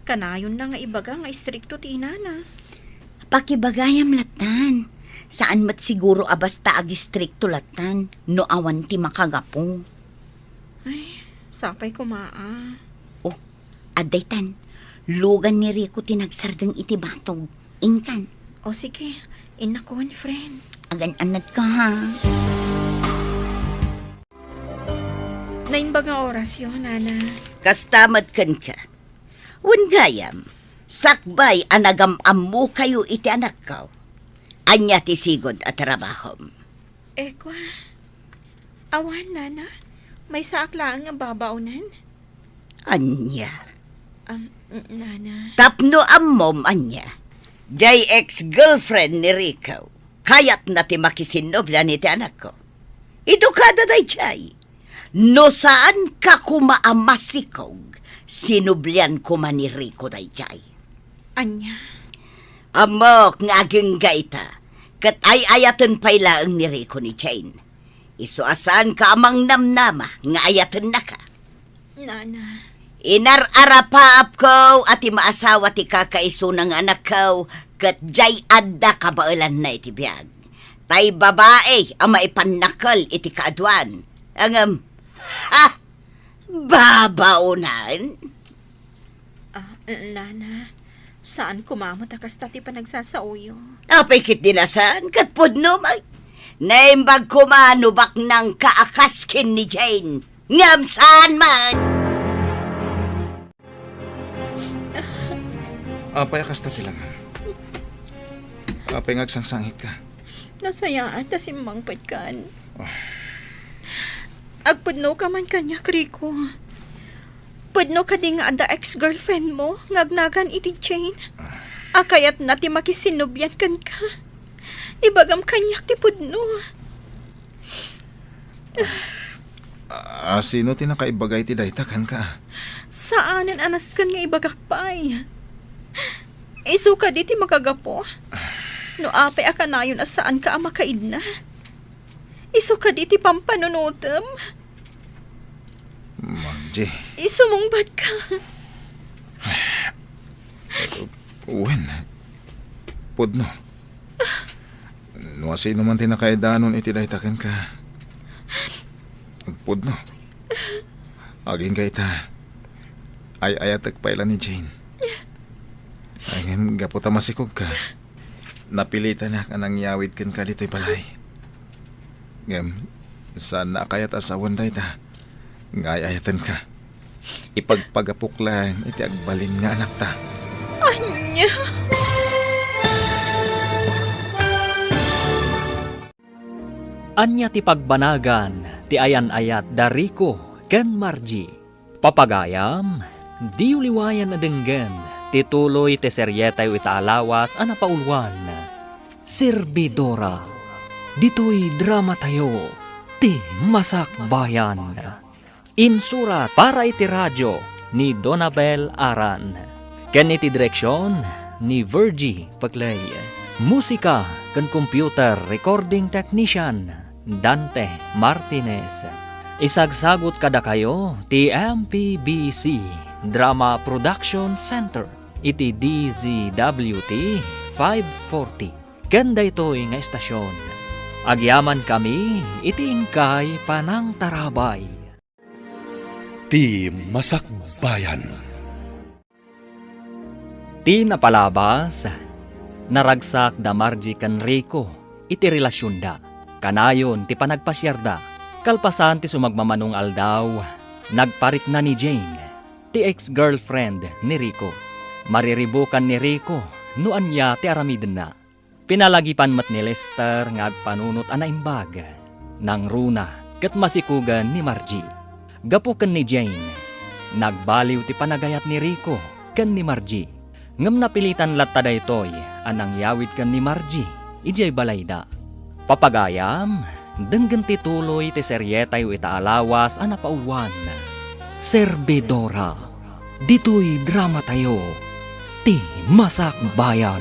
kanayonna nga ibaga nga istrikto ti inana. Pakibagayam lattan. Saan met siguro a basta agistrikto lattan no awan ti makagapu. Ay, sapay koma a. Oh, adda itan. Lugan ni Rico ti nagsardeng iti batog. Inkan. O sige, innakon, friend. Agan-anadka, ha? Naimbag nga orasyo, Nana. Kasta met kenka. Wen gayam, sakbay a nagam-ammokayo iti anakko, ania ti sigud a trabahom? Ekwa, awan, Nana. Maysaak laeng nga babaonen. Ania? Am, n-, Nana. Tapno ammom ania, diay ex-girlfriend ni Rico, kayatna ti makisinnoblia iti anakko. Idukada dayjay. No saan ka koma a masikog, sinublian koma ni Rico dayjay. Ania? Ammok nga agingga ita, ket ay-ayaten pay laeng ni Rico ni Jane. Isu a saan ka a mangnamnama nga ayatennaka. Nana. Inar-arapaapko a ti maasawa ti kakaisuna nga anakko, ket jay adda kabaelanna iti biag. Tay babai a maipannakkel iti kaaduan. Ngem, ha? Babaonan? Ah, nana, saan koma met a kasta ti panagsasaoyo. Apay ket di na saan, ket pudno met. Naimbag koma no baknangka a kas ken ni Jane. Ngem saan man! Apay a kasta ti langam? Apay nga agsangsangitka? Nasayaat ta simmangpetkan. Ah. Agpudnoka man kaniak, Rico. Pudno kadi nga adda ex-girlfriend mo nga agnagan iti Jane? Ah. A kayatna ti makisinnublian kenka. Ibagam kaniak ti pudno. Ah, sino ti nakaibaga iti dayta kenka? Saanen a nasken nga ibagak pay. Isu kadi ti makagapu? No apay a kanayon a saanka a makaidna? Isu kadi ti pampanunotem? Margie. Isumungbatka. Wen, pudno. No asino man ti nakaidanon iti dayta kenka, pudno. Agingga ita, ay-ayatek pay la ni Jane. Ay, ngem gapu ta masikogka, napilitanak a nangyawid kenka ditoy balay. Ngem, saanna a kayat a sawen dayta nga ay-ayatenka. Ipagpagapok laeng iti agbalin nga anakta. Ania? Ania ti pagbanagan ti ayan-ayat da Rico ken Margie? Papagayam, diyo liwayan a denggen ti tuloy ti serietayo ita a lawas a napauluan, Servidora. Ditoy dramatayo, ti Masakbayan. Insurat para iti radio ni Donabel Aran, ken iti direksion ni Virgie Peclay. Musika ken computer recording technician, Dante Martinez. Isagsagut kadakayo ti M P B C Drama Production Center iti D Z W T five forty. Ken daytoy nga estasion, agyamankami iti inkay panangtarabay. Ti Masakbayan. Ti napalabas, naragsak da Margie ken Rico iti relasionda. Kanayon ti panagpasiarda. Kalpasan ti sumagmamano nga aldaw, nagparikna ni Jane, ti ex-girlfriend ni Rico. Mariribukan ni Rico no ania ti aramidenna. Pinalagipan met ni Lester nga agpanunot a naimbag. Nangruna ket masikugen ni Margie. Gapu ken ni Jane, nagbaliw ti panagayat ni Rico ken ni Margie. Ngem napilitan latta daytoy a nangyawid ken ni Margie idiay balayda. Papagayam, denggen ti tuloy ti serietayo ita a lawas a napauluan, Servidora. Ditoy dramatayo, ti Masakbayan.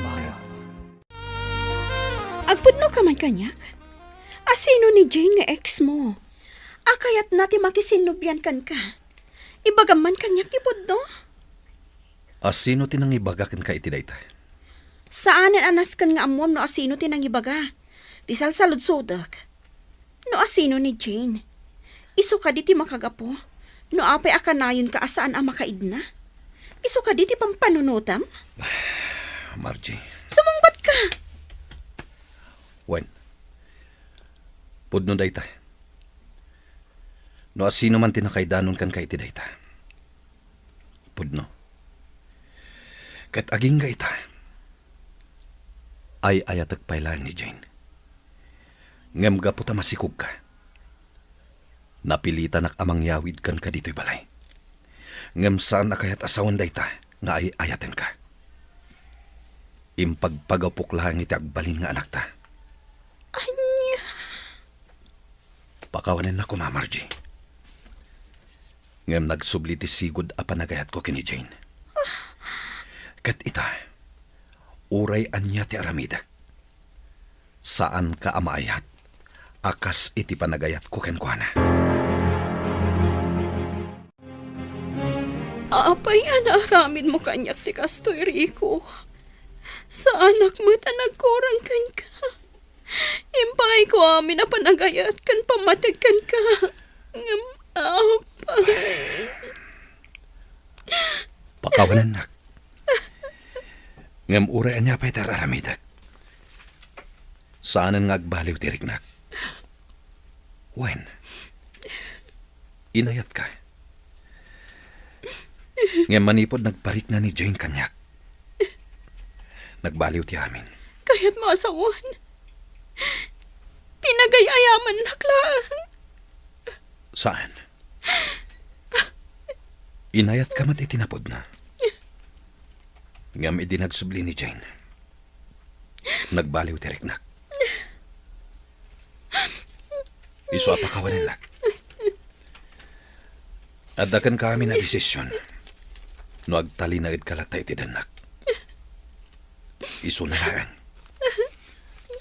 Agpudnoka man kaniak? Asino ni Jane nga ex mo? A kayatna ti makisinnublian kenka. Ibagam man kaniak ti pudno? Asino ti nangibaga kenka iti dayta? Saanen a nasken nga ammuam no asino ti nangibaga. Ti salsaludsodek, no asino ni Jane. Isu kadi ti makagapu no apay a kanayonka a saan a makaidna? Isu kadi ti pampanunotam? Margie. Sumungbatka! Wen, pudno dayta. No asino man ti nakaidanon kenka iti dayta, pudno. Ket agingga ita, ay-ayatek pay laeng ni Jane. Ngem gapu ta masikogka, napilitanak a mangyawid kenka ditoy balay. Ngem saan a kayat a sawen dayta nga ay-ayatenka. Impagpagapok laeng iti agbalin nga anakta. Ania? Kawanennak koma, Margie. Ngem nagsubli ti sigud a panagayatko ken ni Jane. Ket ita, uray ania ti aramidek, saanka a maayat a kas iti panagayatko kenkuana. Apay a naaramidmo kaniak ti kastoy, Rico? Saanak met a nagkurang kenka. Impaayko amin a panagayat ken pammateg kenka. Ngem, apay. Pakawanennak. Ngem uray ania pay ti ar-aramidek, saanen nga agbaliw ti riknak. Wen, inayatka. Ngem manipud nagparikna ni Jane kaniak, nagbaliw ti amin. Kayatmo a sawen, pinagay-ayamannak laeng. Saan? Inayatka met iti napudna. Ngem idi nagsubli ni Jane, nagbaliw ti riknak. Isu a pakawanennak. Adda kenka amin a desisyon no agtalinaedka latta iti dennak. Isuna laeng,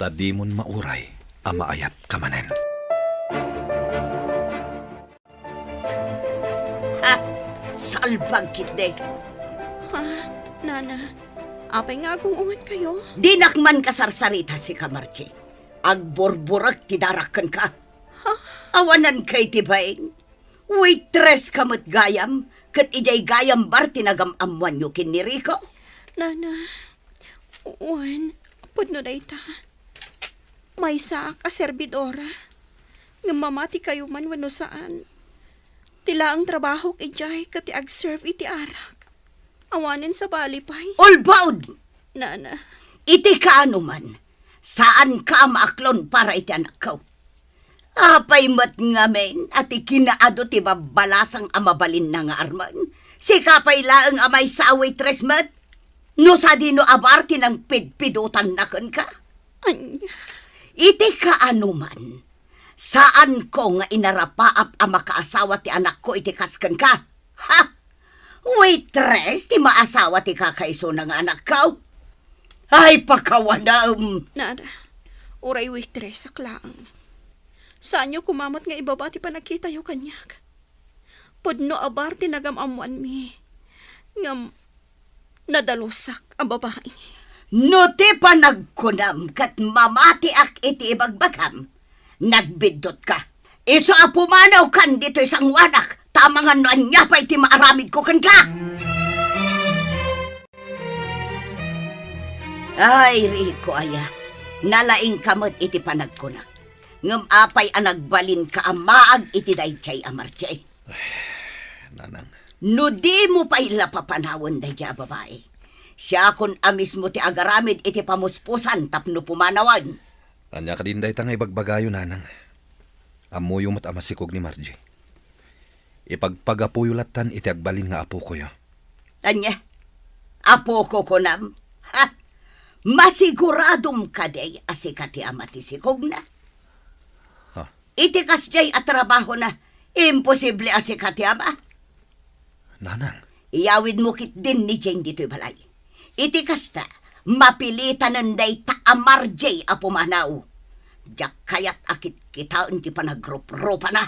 ta dimon mauray a maayatka manen. Ha? Salbag ketdi. Ha? Nana, apay nga agung-ungetkayo? Dinak man kasarsarita, sika, Margie. Agburburek ti darak kenka. Ha? Awananka iti bain. Waitress ka met gayam, ket idiay gayam bar ti nagam-ammoanyo ken ni Rico? Nana, wen, pudno dayta. Maysaak a serbidora, ngem mamatikayo man wenno saan, ti laeng trabahok idiay ket ti agserve iti arak. Awanen sabali pay. Ulbod! Nana. Iti kaano man, saanka a maaklon para iti anakko. Apay met ngamin a ti kinaadu ti babbalasang a mabalinna nga armen? Sika pay laeng a maysa a waitress met? No sadino a bar ti nangpidpidotanna kenka? Ania? Iti kaano man, saanko nga inarapaap a makaasawa ti anakko iti kas kenka. Ha? Waitress ti maasawa ti kakaisuna nga anakko? Ay, pakawanem! Nada, uray waitress ak laeng. Saanyo koma met nga ibaba ti panagkitayo kaniak. Pudno a bar ti nagam-ammoanmi. Ngem nadalusak a babai. No ti panagkunam ket mamatiak iti ibagbagam, nagbiddutka. Isu a pumanawkan ditoy sangoanak, ta amangan no ania pay ti maaramidko kenka. Ay, Rico aya, nalaingka met iti panagkunak. Ngem apay a nagbalinka a maag iti daydiay a Margie? Nanang. No dimo pay la papanawen daydiay a babai, siakon a mismo ti agaramid iti pamuspusan tapno pumanawen. Ania kadin dayta nga ibagbagayo, Nanang? Ammoyo met a masikog ni Margie. Ipagpagapuyo lattan iti agbalin nga apokoyo. Ania? Apoko kunam? Ha? Masiguradom kadi a sika ti ama ti sikogna? Ha? Iti kasdiay a trabahona, imposible a sika ti ama. Nanang. Iyawidmo ketdin ni Jane ditoy balay. Iti kasta, mapilitanen dayta a Margie a pumanaw. Diak kayat a kitkitaen ti panagruprupana.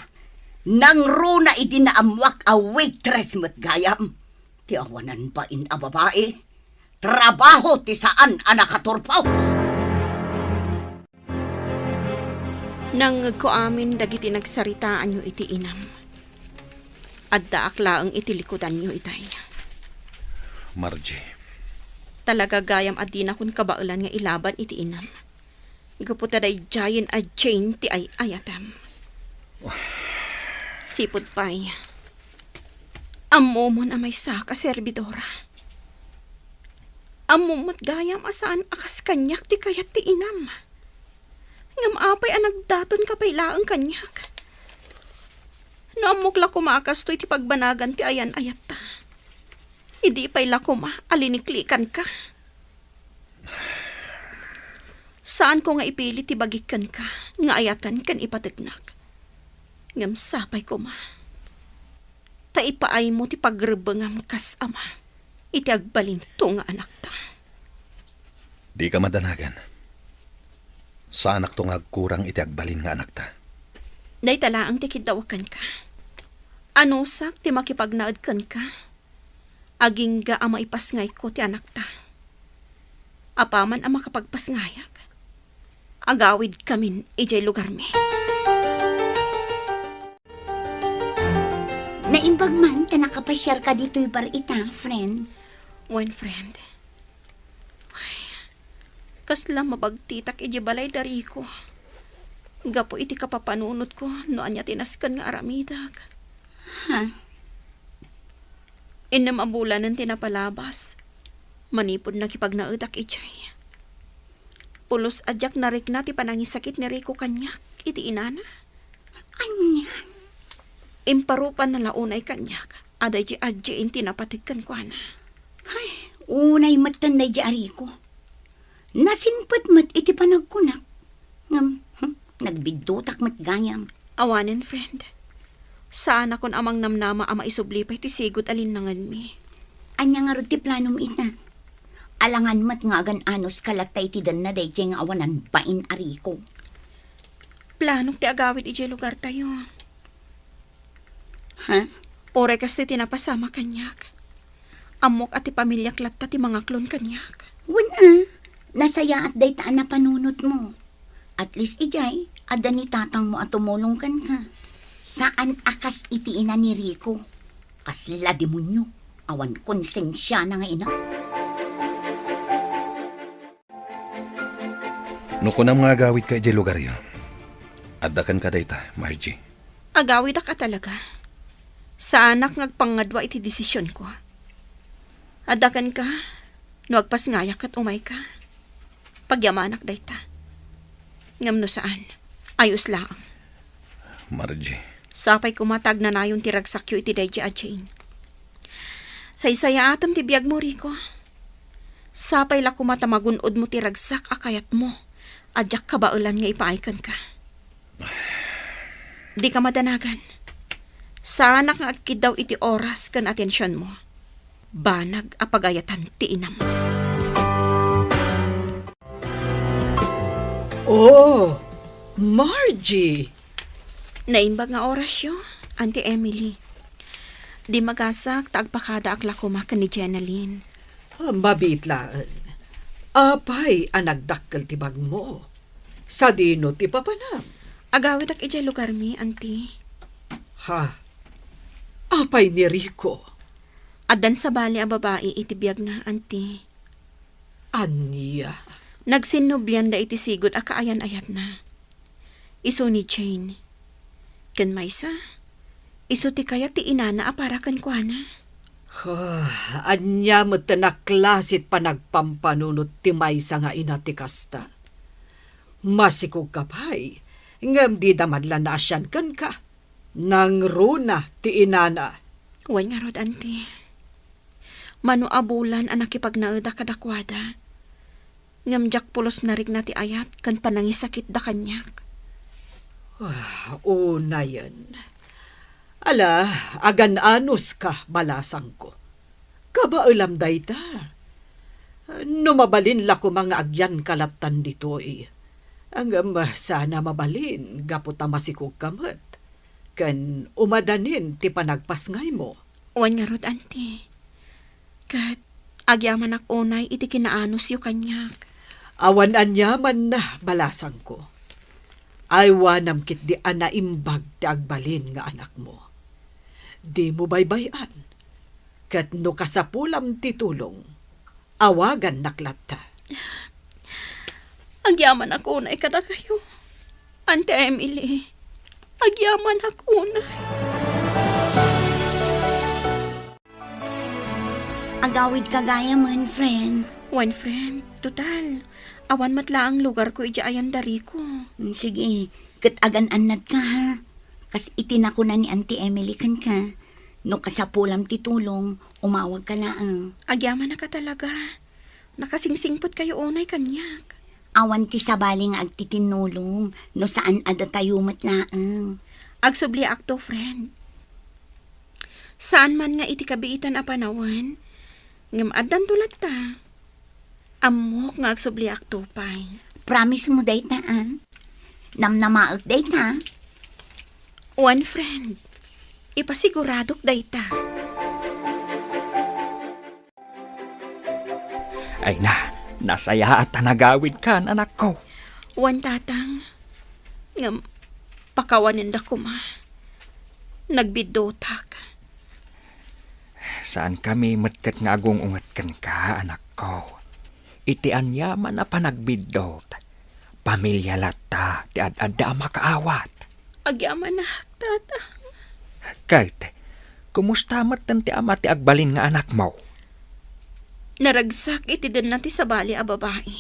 Nangruna idi naammoak a waitress met gayam. Ti awanan bain a babai, trabaho ti saan a nakaturpos. Nangngegko amin dagiti nagsaritaanyo iti inam. Addaak laeng iti likudanyo itay. Margie. Talaga gayam a dinakon kabaelan nga ilaban iti inam. Gapu ta daydiayen a Jane ti ay-ayatem. Sipud pay, ammomon a maysaak a serbidora. Ammom met gayam a saan a kas kaniak ti kayat ti inam. Ngem apay a nagdatonka pay laeng kaniak? No ammok la koma a kastoy ti pagbanagan ti ayan-ayatta, idi pay la koma a liniklikanka. Saanko nga ipili ti bagik kenka nga ayatan ken ipategnak. Ngem sapay koma ta ipaaymo ti pagrebbengam kas ama iti agbalinto nga anakta. Dika madanagan. Saanakto nga agkurang iti agbalin nga anakta. Dayta laeng ti kiddawak kenka. Anusak ti makipagnaed kenka. Agingga a maipasngayko ti anakta. Apaman a makapagpasngayak, agawidkamin idiay lugarmi. Naimbag man ta nakapasiarka ditoy bar ita, friend. Wen, friend. Ay, kasla mabagtitak idiay balay da Rico. Gapu iti kapapanunotko no ania ti nasken nga aramidek. Ha? Innem a bulanen ti napalabas, manipud nakipagnaedak idiay. Pulos a diak narikna ti panangisakit ni Rico kaniak iti inana. Ania? Imparupanna la unay kaniak a daydi adjin ti napateg kenkuana. Ay, unay metten daydi a Rico. Nasingpet met iti panagkunak. Ngem, hmm, nagbiddutak met gayam. Awanen, friend. Saanakon a mangnamnama a maisubli pay ti sigud a linnangenmi. Ania ngarud ti planom ita? Alangan met nga agan-anos ka latta iti denna daydiay nga awanan bain a Rico. Planok ti agawid idiay lugartayo. Ha? Uray kastoy ti napasamak kaniak. Ammok a ti pamiliak latta ti mangaklon kaniak. Wen a, nasayaat dayta a napanunotmo. At least idiay, adda ni tatangmo a tumulong kenka. Saan a kas iti ina ni Rico. Kasla demonio, awan konsensiana nga ina. No kunam nga agawidka idiay lugaryo, adda kenka dayta, Margie. Agawidak a talaga. Saanak nga agpangngadua iti desisionko. Adda kenka, no agpasngayak ket umayka. Pagyamanak dayta. Ngem no saan, ayos laeng. Margie. Sapay koma ta agnanayon ti ragsakyo iti daydi a Jane. Saysayaatem ti biagmo, Rico. Sapay la koma ta magun-odmo ti ragsak a kayatmo a diak kabaelan nga ipaay kenka. Dika madanagan. Saanak nga agkiddaw iti oras ken atensionmo. Banag a pagayatan ti inam. Oh, Margie! Naimbag nga orasyo, Auntie Emily. Di magasak ta agpakadaak la koma ken ni Jenaline. Ah, mabiit laeng. Apay a nagdakkel ti bagmo? Sadino ti papanam? Agawidak idiay lugarmi, Auntie. Ha? Apay ni Rico? Addan sabali a babai iti biagna, Auntie. Ania? Nagsinnublianda iti sigud a kaayan-ayatna. Isu ni Jane. Ken maysa, isu ti kayat ti inana a para kenkuana. Huh, ania met a klase ti panagpampanunot ti maysa nga ina ti kasta? Masikogka pay, ngem dida man la naasian kenka. Nangruna ti inana. Wen ngarud, Auntie. Mano a bulan a nakipagnaedak kadakuada. Ngem diak pulos narikna ti ayat ken panangisakitda kaniak. Ah, unayen. Ala, agan-anos ka, balasangko. Kabaelam dayta. No mabalin la koma nga agyanka lattan ditoy. Ngem saan a mabalin gapu ta masikogka met. Ken umadanin ti panagpasngaymo. Wen ngarud, Auntie. Ket agyamanak unay iti kinaanosyo kaniak. Awan aniaman, balasangko. Aywanam ketdi a naimbag ti agbalin nga anakmo. Dimo baybay-an. Ket no kasapulam ti tulong, awagannak latta. Agyamanak unay kadakayo, Auntie Emily. Agyamanak unay. Agawidka gayamen, friend. Wen, friend. Total, awan met laeng lugarko idiay ayan da Rico. Mm, sige, ket agan-annadka, ha? Kas iti nakuna ni Auntie Emily kenka, no kasapulam ti tulong, umawagka laeng. Agyamanak a talaga. Nakasingsingpetkayo unay kaniak. Awan ti sabali nga agtitinnulong no saan a datayo met laeng. Agsubliakto, friend. Saan man nga iti kabiitan a panawen, ngem addanto latta. Ammok nga agsubliakto pay. Promise mo dayta, a? Namnamaek dayta? Wen, friend. Ipasiguradok dayta. Ay na, nasayaat a nagawidkan, anakko. Wen, tatang. Ngem, pakawanenda koma. Nagbiddotak. Saankami met ket nga agung-unget kenka, anakko. Iti aniaman a panagbiddot, pamilia latta ti ad-adda a makaawat. Agyamanak, tatang. Ket, kumusta metten ti ama ti agbalin nga anakmo? Naragsak iti denna ti sabali a babai.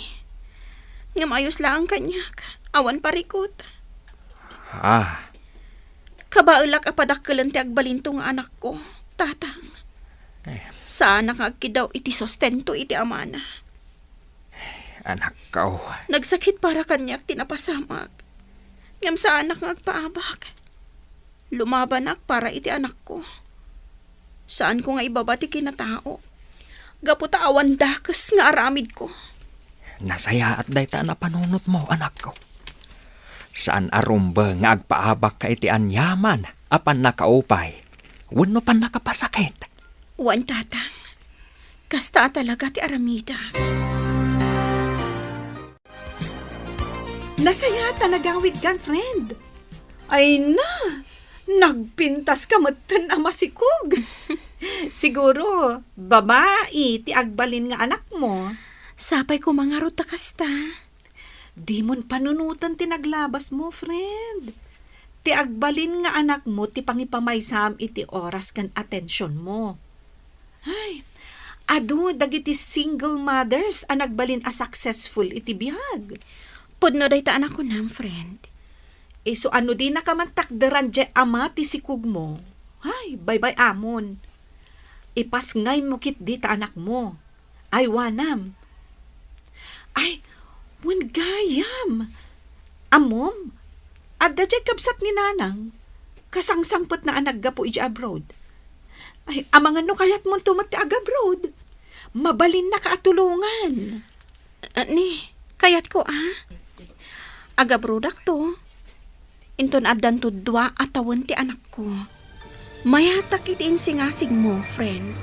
Ngem ayos laeng kaniak, awan parikut. Ah. Kabaelak a padakkelen ti agbalinto nga anakko, tatang. Eh. Saanak nga agkiddaw iti sustento iti amana. Anakko. Nagsakit para kaniak ti napasamak. Ngem saanak nga agpaabak. Lumabanak para iti anakko. Saanko nga ibaba ti kinatao. Gapu ta awan dakes nga aramidko. Nasayaat dayta a napanunotmo, anakko. Saan a rumbeng nga agpaabakka iti aniaman a pannakaupay wenno pannakapasakit. Wen, tatang. Kasta a talaga ti aramidak. Nasayaat a nagawidkan, friend. Ay na, nagpintaska metten a masikog. Siguro, babai ti agbalin nga anakmo. Sapay koma ngarud ta kasta. Dimon panunoten ti naglabasmo, friend. Ti agbalin nga anakmo ti pangipamaysam iti oras ken atensionmo. Ay, adu dagiti single mothers a nagbalin a successful iti biag. Pudno dayta a nakunam, friend. Isu a no dinaka man takderan diay ama ti sikogmo, ay, baybay-amon. Ipasngaymo ketdi ta anakmo. Aywanam. Ay, wen gayam. Ammom, adda diay kabsat ni nanang. Kasangsangpetna a naggapu idiay abroad. Ay, amangan no kayatmonto met ti agabroad. Mabalinnaka a tulongan. Ah, ni, kayatko, a? Agabrodakto. Inton addanto dua a tawen ti anakko. Mayatak iti insingasigmo, friend.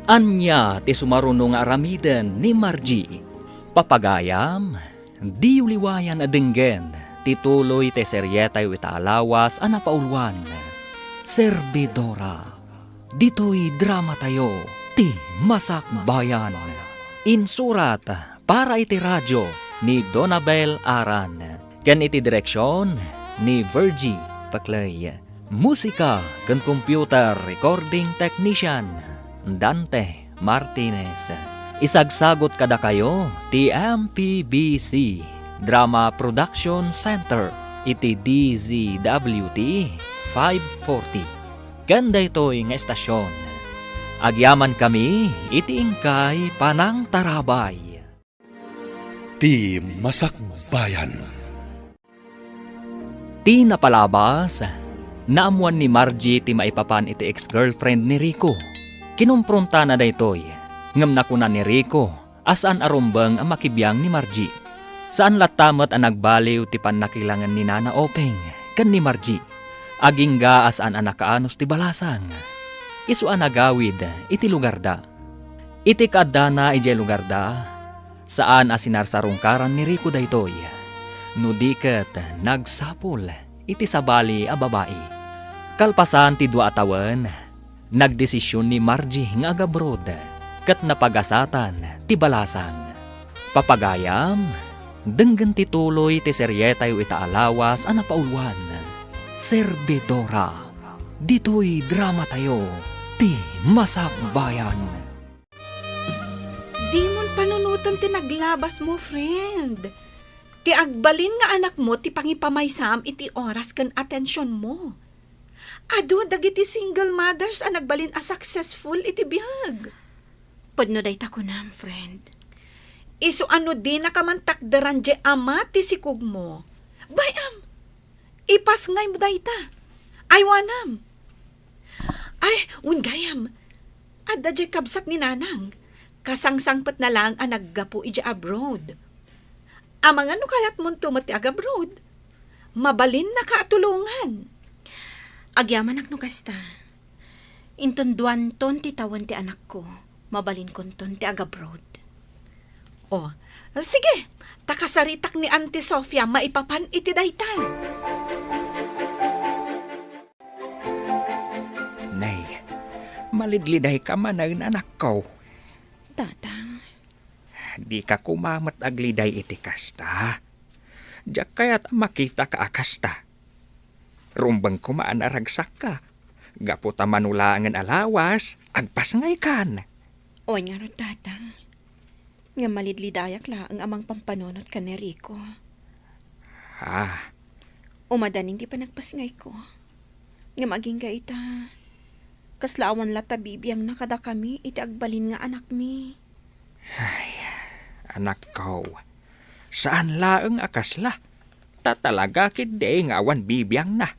Ania ti sumaruno nga aramiden ni Margie? Papagayam, diyo liwayan a denggen ti tuloy ti serietayo ita a lawas a napauluan, Servidora. Ditoy dramatayo, Ti Masakbayan. Insurat para iti radio ni Donabel Aran, ken iti direksion ni Virgie Paclay. Musika ken computer recording technician, Dante Martinez. Isagsagut kadakayo ti M P B C Drama Production Center iti D Z W T five forty. Ken daytoy nga estasion, agyamankami iti inkay panangtarabay. Ti Masakbayan. Ti napalabas, naammoan ni Margie ti maipapan iti ex-girlfriend ni Rico. Kinumpruntana daytoy, ngem nakuna ni Rico a saan a rumbeng a makibiang ni Margie. Saan latta met a nagbaliw ti pannakilangen ni Nana Openg ken ni Margie. Agingga a saan a nakaanus ti balasang. Isu a nagawid iti lugarda. Iti kaaddana idiay lugarda, saan a sinarsarungkaran ni Rico daytoy, no di ket nagsapul iti sabali a babai. Kalpasan ti dua a tawen, nagdesision ni Margie nga agabroad ket napagasatan ti balasang. Papagayam, denggen ti tuloy ti serietayo ita a lawas a napauluan, Servidora. Ditoy dramatayo, Ti Masakbayan. Dimon panunoten ti naglabasmo, friend. Ti agbalin nga anakmo ti pangipamaysam iti oras ken atensionmo. Adu dagiti single mothers a nagbalin a successful iti biag. Pudno dayta kunam, friend. Isu a no dinaka man takderan diay ama ti sikogmo, bay-am, ipasngaymo dayta. Aywanam. Ay, wen gayam. Adda diay kabsat ni Nanang. Kasangsangpetna laeng a naggapu idiay abroad. Amangan no kayatmonto met ti agabroad. Mabalinnaka a tulongan. Agyamanak no kasta. Inton duanton ti tawen ti anakko, mabalinkonton ti agabroad. Oh, sige. Ta kasaritak ni Auntie Sofia maipapan iti dayta. Nay, malidlidayka manen, anakko. Tatang. Dika koma met agliday iti kasta. Diak kayat a makitaka a kasta. Rumbeng koma a naragsakka. Gapu ta mano laengen a lawas, agpasngaykan. Wen ngarud, Tatang. Ngem malidlidayak laeng a mangpampanunot ken ni Rico. Ah. Umadanin ti panagpasngayko. Ngem agingga ita, kasla awan latta bibiangna kadakami iti agbalin nga anakmi. Ay, anakko, saan laeng a kasla. Ta talaga ketdi nga awan bibiangna.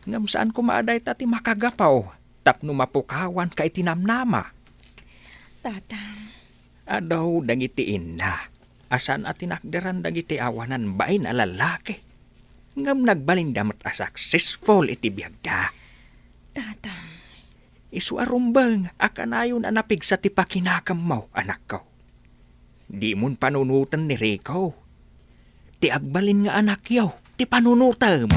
Ngem saan koma a dayta ti makagapu tapno mapukawanka iti namnama. Tatang. Adu dagiti inna a saan a tinakderan dagiti awanan bain a lallaki. Ngem nagbalinda met a successful iti biagda. Tatang. Isu a rumbeng a kanayon a napigsa ti pakinakemmo, anakko. Dimon panunoten ni Rico. Ti agbalin nga anakyo, ti panunotem.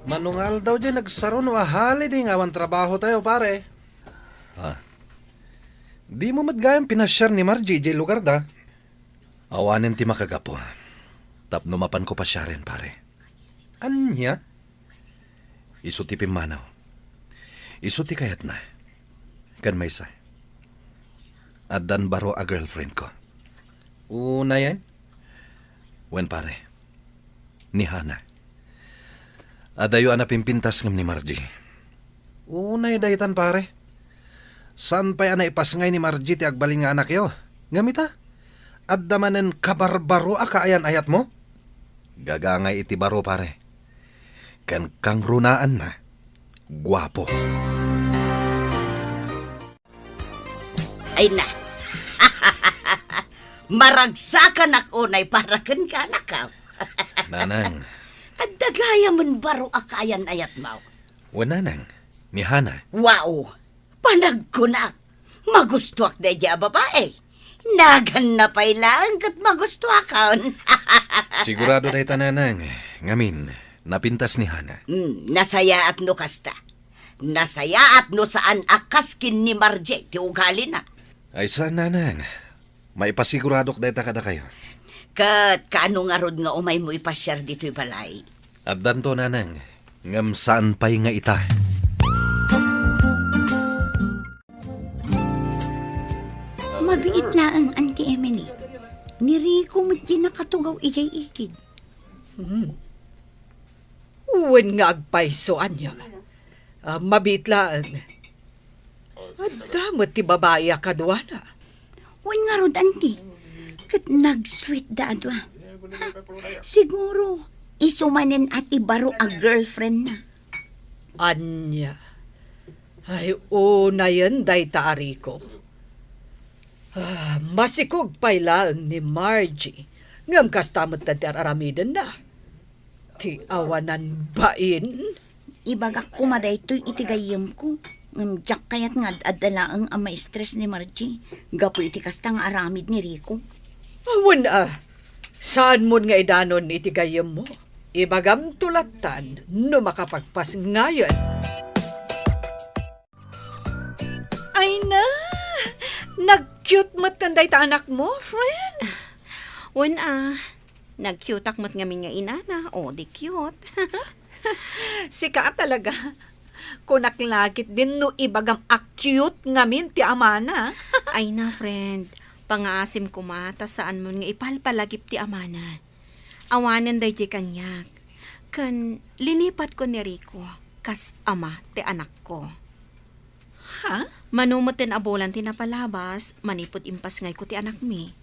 Mano nga aldaw diay nagsaro no a holiday nga awan trabahotayo, pare? Ah. Dimo met gayam pinasiar ni Margie idiay lugarda? Awanen ti makagapu tapno mapanko pasiaren, pare. Ania? Isu ti pimmanaw. Isu ti kayatna. Ken maysa, addan baro a girlfriendko. Unayen? Wen, pare. Ni Hana. Adayo a napimpintas ngem ni Margie. Unay daytan, pare. Saan pay a naipasngay ni Margie ti agbalin nga anakyo? Ngem ita, adda manen kabarbaro a kaayan-ayatmo? Gagangay iti baro, pare. Ken kangrunaanna, guapo. Ay na. Maragsakanak unay para kenka, anakko. Nanang. Adda gayamen baro a kaayan-ayatmo. Wen, Nanang, ni Hana. Wow! Panagkunak, magustuak daydiay a babai. Naganna pay laeng ket magustuakon. Sigurado dayta, Nanang. Ngamin, napintas ni Hana. Hmm, nasayaat no kasta. Nasayaat no saan a kas ken ni Margie ti ugalina. Ay saan, Nanang. Maipasiguradok dayta kadakayo. Ket kaano ngarud nga umaymo ipasiar ditoy balay? Addanto, Nanang, ngem saan pay nga ita. Mabiit laeng, Auntie Emily. Ni Rico met ti nakatugaw idiay igid. Hmm. Wen nga agpayso, ania? Ah, mabiit laeng. Adda met ti babai a kaduana. Wen ngarud, Auntie. Ket nagsweet da a dua. Ha? Siguro, isu manen a ti baro a girlfriendna. Ania? Ay, unayen dayta a Rico. Ah, masikog pay laeng ni Margie. Ngem kasta met ti ar-aramidenna. Ti awanan bain? Ibagak koma daytoy iti gayyemko, ngem diak kayat nga ad-adda laeng a maistres ni Margie gapu iti kasta nga aramid ni Rico. Awan a, saanmon nga idanon iti gayyemmo. Ibagamto lattan no makapagpasngayen. Ay na! Nag-cute met ken dayta anakmo, friend? Wen a, nag-cuteak met ngamin nga inana, o di cute. Sika a talaga. Kunak la ketdin no ibagam a cute ngamin ti amana. Ay na, friend. Pangaasim koma ta saanmon nga ipalpalagip ti amana. Awanen daydiay kaniak. Ken linipatkon ni Rico kas ama ti anakko. Ha? Mano metten a bulan ti napalabas manipud impasngayko ti anakmi.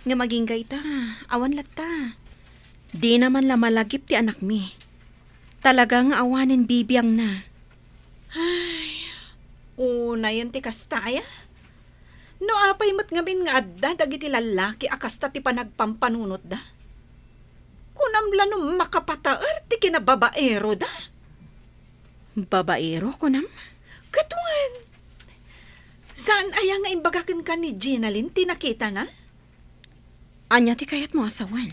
Ngem agingga ita, awan latta. Dina man la malagip ti anakmi. Talaga nga awanen bibiangna. Ay, unayen ti kasta aya? No apay met ngamin nga adda dagiti lallaki a kasta ti panagpampanunotda? Kunam la no makapataer ti kinababaeroda? Babaero, kunam? Ket wen, saan aya nga imbaga kenka ni Ginaline ti nakitana? Ania ti kayatmo a sawen?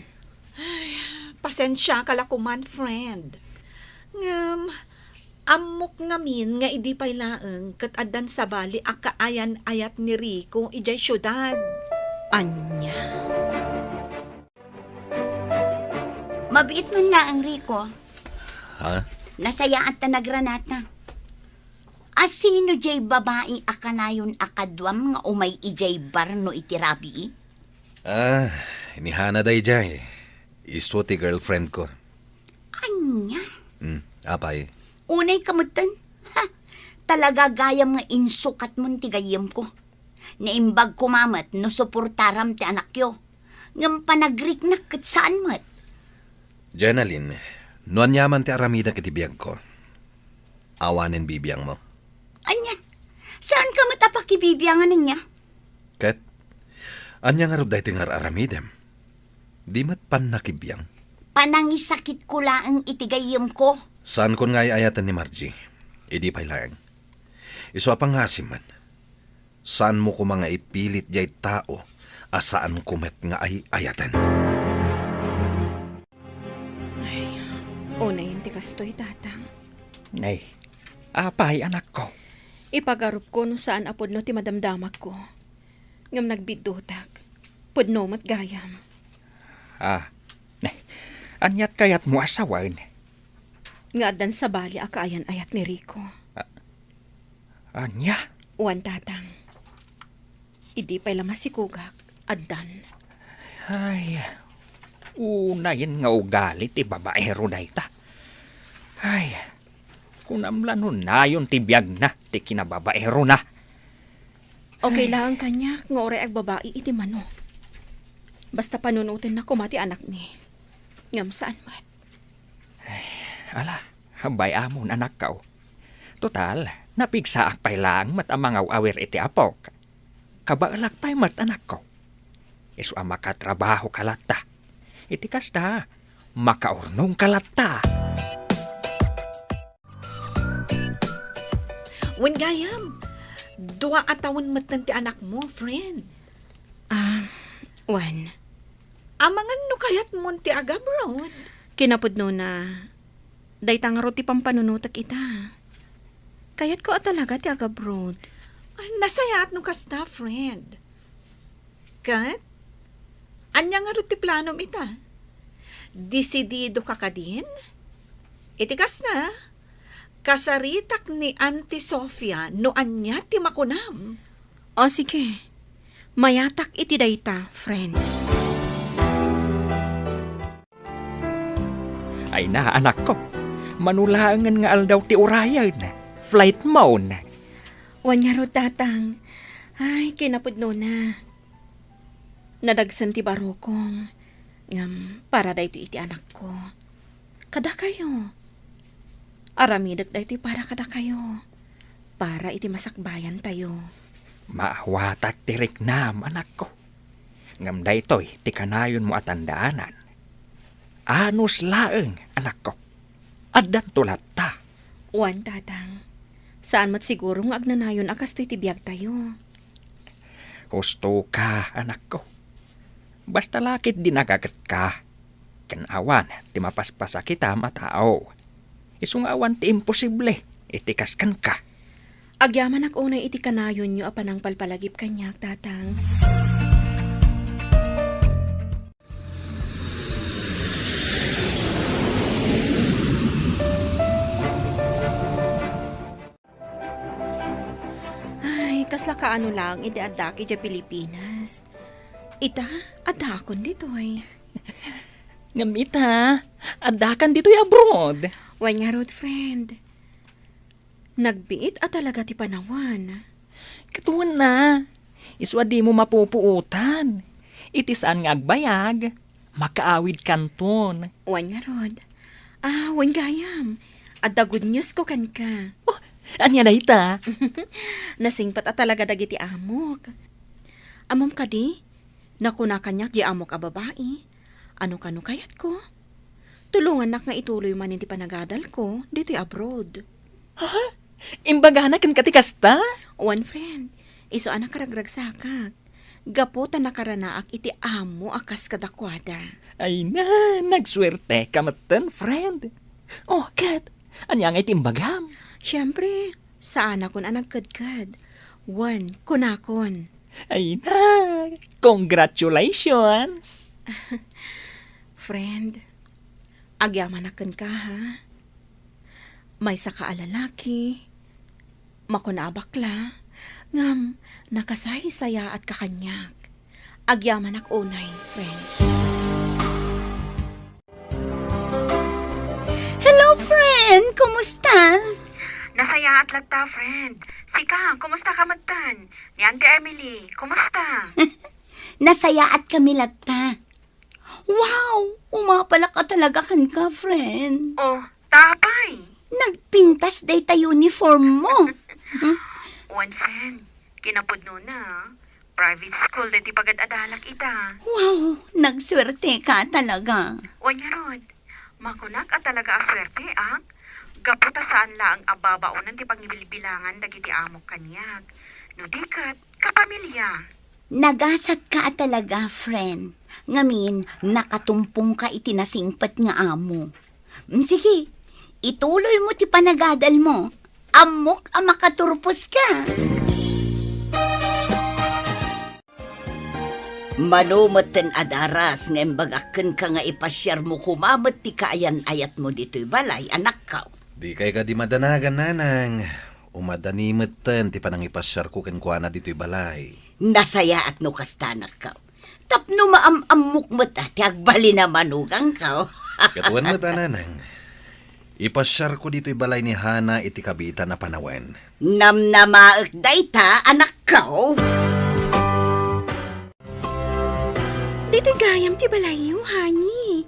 Ay, pasensiaka la koman, friend. Ngem, ammok ngamin nga idi pay laeng ket addan sabali a kaayan-ayat ni Rico idiay siudad. Ania? Mabiit man laeng, Rico. Ha? Nasayaat ta nagranata. A sino diay babai a kanayon a kaduam nga umay idiay bar no iti rabii? Ah, ni Hana daydiay. Isu ti girlfriend ko. Ania? Hmm, apay? Unay ka metten? Ha! Talaga gayam nga insukatmon ti gayyemko. Naimbag koma met no suportaram ti anakyo. Ngem panagriknak ket saan met. Jenaline, no ania man ti aramidek iti biagko, awanen bibiangmo. Ania? Saanka met a pakibibiangan ania? Ket, ania ngarud daytoy nga ar-aramidem? Di met pannakibiang? Panangisakitko laeng iti gayyemko. Saankon nga ay-ayaten ni Margie. Idi pay laeng. Isu a pangngaasim man. Saanmo koma nga ipilit diay tao a saanko met nga ay-ayaten. Ay, unayen ti kastoy, Tatang. Nay, apay, anakko? Ipagarupko no saan a pudno ti madamdamakko. Ngem nagbiddutak. Pudno met gayam. Ah, nay, aniat kayatmo a sawen? Nga addan sabali a kaayan-ayat ni Rico. Ah, ania? Wen, Tatang. Idi pay la masikogak, addan. Ay, unayen nga ugali ti babaero dayta. Ay, kunam la no nayon ti biagna ti kinababaerona. Okay laeng kaniak nga uray agbabai iti mano. Basta panunotenna koma ti anakmi. Ngem saan met. Ay, ala, bay-amon, anakko. Total, napigsaak pay laeng met a mangaw-awir iti apok. Kabaelak pay met, anakko. Isu a makatrabahoka latta. Iti kasta, makaurnongka latta. Wen gayam, dua a tawen metten ti anakmo, friend. Ah, wen. Amangan no kayatmon ti agabroad? Kinapudnona, dayta ngarud ti pampanunotek ita. Kayatko a talaga ti agabroad. Ah, nasayaat no kasta, friend. Ket, ania ngarud ti planom ita? Desididoka kadin? Iti kasta, kasaritak ni Auntie Sofia no ania ti makunam. O, sige. Mayatak iti dayta, friend. Ay na, anakko. Mano laengen nga aldaw ti urayen. Flight mo. Wen ngarud, Tatang. Ay, kinapudnona. Nadagsen ti barukong. Ngem para daytoy iti anakko. Kadakayo. Aramidek daytoy para kadakayo. Para iti masakbayantayo. Maawatak ti riknam, anakko. Ngem daytoy ti kanayonmo a tandaanan. Anus laeng, anakko. Addanto latta. Wen, Tatang. Saan met siguro nga agnanayon a kastoy ti biagtayo. Husto ka, anakko. Basta la ketdi nagagetka. Ken awan ti mapaspasakitam a tao. Isu nga awan ti imposible iti kas kenka. Agyamanak unay iti kanayonyo a panangpalpalagip kaniak, Tatang. Ay, kasla kaano laeng idi addaak idiay Pilipinas. Ita, addaakon ditoy. Ngem ita, addakan ditoy abroad. Wen ngarud, friend. Nagbiit a talaga ti panawen. Ket wen a, isu a dimo mapupuotan. Iti saan nga agbayag, makaawidkanton. Wen ngarud. Ah, wen gayam. Adda good news ko kenka. Oh, ania dayta? Nasingpet a talaga dagiti amok. Ammom kadi, nakuna kaniak diay amok a babai, "Ano kano kayatko? Tulongannak nga ituloy manen ti panagadalko ditoy abroad." Ha? Imbagana kenka ti kasta? Wen, friend. Isu a nakaragragsakak. Gapu ta nakaranaak iti amo a kas kadakuada. Ay na, nagsuerteka metten, friend. Oh, ket, ania ngay ti imbagam? Siempre, saanakon a nagkedked. Wen, kunakon. Ay na, congratulations! Friend, agyamanak kenka, ha? Maysaka a lalaki, makuna a bakla, ngem nakasaysayaatka kaniak. Agyamanak unay, friend. Hello, friend! Kumusta? Nasayaat latta, friend. Sika, kumusta ka metten? Ni Auntie Emily, kumusta? Nasayaatkami latta. Wow! Umapalak a talaga kenka, friend. Oh, ta apay? Nagpintas dayta uniform mo. Wen, friend. Kinapudnona, private school daytoy pagad-adalak ita. Wow! Nagsuerteka talaga. Wen ngarud, makunak a talaga a suerteak, gapu ta saan laeng a babaonen ti pangibilbilangan dagiti amok kaniak. No di ket, kapamilya. Nagasatka a talaga, friend. Ngamin, nakatumpongka iti nasingpet nga amo. Mm, sige, ituloy mo ti panagadal mo. Ammok a makaturpos ka. Mano metten a daras nga imbagak kenka nga ipasiar mo koma met ti kaayan-ayat mo ditoy balay, anakko. Dikay kadi madanagan, nanang. Umadani metten ti panangipasiarko kenkuana ditoy balay. Nasayaat no kasta, anakko. Tapno maam-ammok met a ti agbalin a manugangko. Ket wen met a, nanang. Ipasiarko ditoy balay ni Hana iti kabiitan a panawen. Namnamaek dayta, anakko. Ditoy gayam ti balayyo, honey.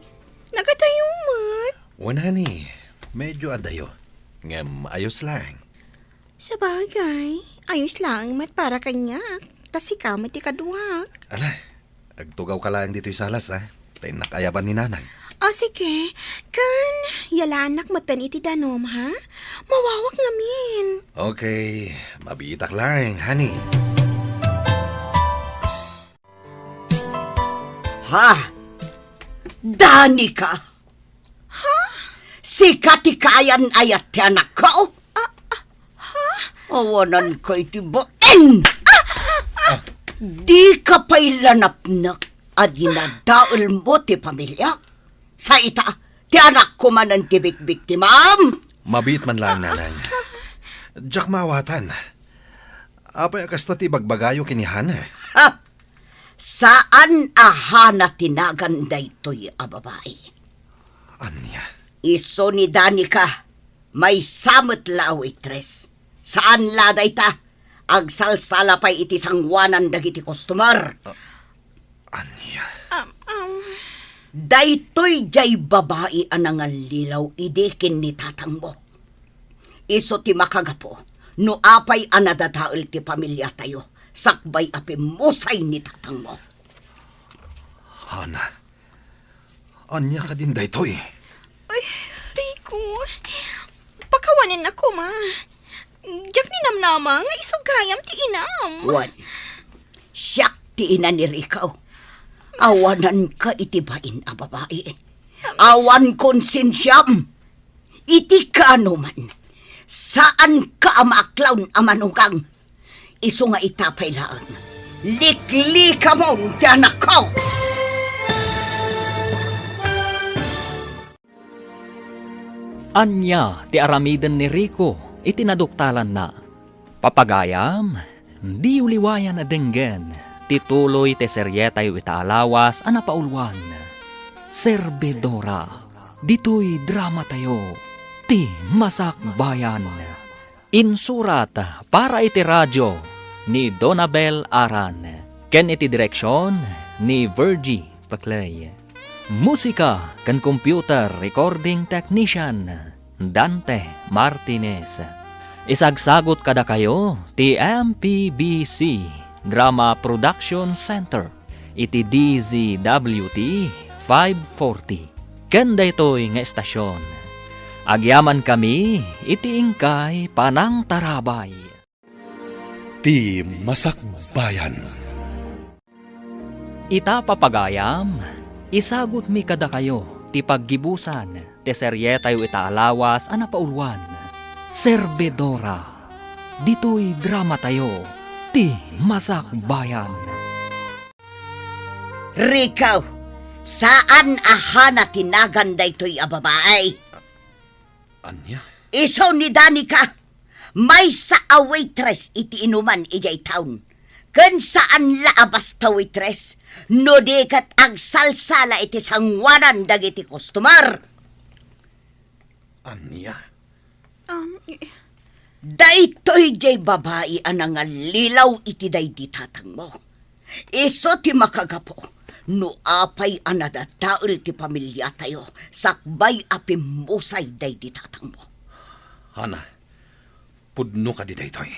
Nagadayo met. Wen, honey, medyo adayo. Ngem ayos laeng. Sabagay, ayos laeng met para kaniak, ta sika met ti kaduak. Ala, agtugawka laeng ditoy salas, a. Ta innak ayaban ni nanang. O, sige. Ken, yalaannak metten iti danum, ha? Mawawak ngamin. Okay, mabiitak laeng, honey. Ha? Danica? Ha? Sika ti kaayan-ayat ti anakko? Ah, ah, ha? Awananka iti bain! Ah, ah, ah. Dika pay la napnek a dinadaelmo ti pamiliak? Sa ita, ti anakko manen ti bikbiktimam? Mabiit man laeng, nanang. Diak maawatan. Apay a kasta ti ibagbagayo ken ni Hana? Ha? Saan a Hana ti nagan daytoy a babai. Ania? Isu ni Danica, maysa met la a waitress. Saan la dayta, agsalsala pay iti sangoanan dagiti customer. Ah, ania? Um, um. Daytoy diay babai a nangallilaw idi ken ni tatangmo. Isu ti makagapu no apay a nadadael ti pamiliatayo sakbay a pimmusay ni tatangmo. Hana, ania kadin daytoy? Ay, Rico, pakawanennak koma. Diak ninamnama nga isu gayam ti inam. Wen, siak ti ina ni Rico. Awananka iti bain a babai. Awan konsensiam. Iti kaanoman, saanka a maaklaw a manugang. Isu nga ita pay laeng, liklikamon ti anakko! Ania ti aramiden ni Rico iti naduktalanna? Papagayam, diyo liwayan a denggen ti tuloy ti serietayo ita a lawas a napauluan, Servidora. Ditoy dramatayo, ti Masakbayan. Insurat para iti radio, ni Donabel Aran, ken iti direksion ni Virgie Paclay. Musika ken computer recording technician, Dante Martinez. Isagsagut kadakayo ti M P B C Drama Production Center iti D Z W T five forty. Ken daytoy nga estasion, agyamankami iti inkay panangtarabay. Ti Masakbayan. Ita, papagayam, isagutmi kadakayo ti paggibusan ti serietayo ita a lawas a napauluan, Servidora. Ditoy dramatayo, Ti Masakbayan. Rico, saan a Hana ti nagan daytoy a babai. Ania? Isu ni Danica, maysa a waitress iti inuman idiay town. Ken saan la a basta waitress, no di ket agsalsala iti sangoanan dagiti customer. Ania? Um, i- Daytoy diay babai a nangallilaw iti daydi tatangmo. Isu ti makagapu no apay a nadadael ti pamiliatayo sakbay a pimmusay daydi tatangmo. Hana, pudno kadi daytoy?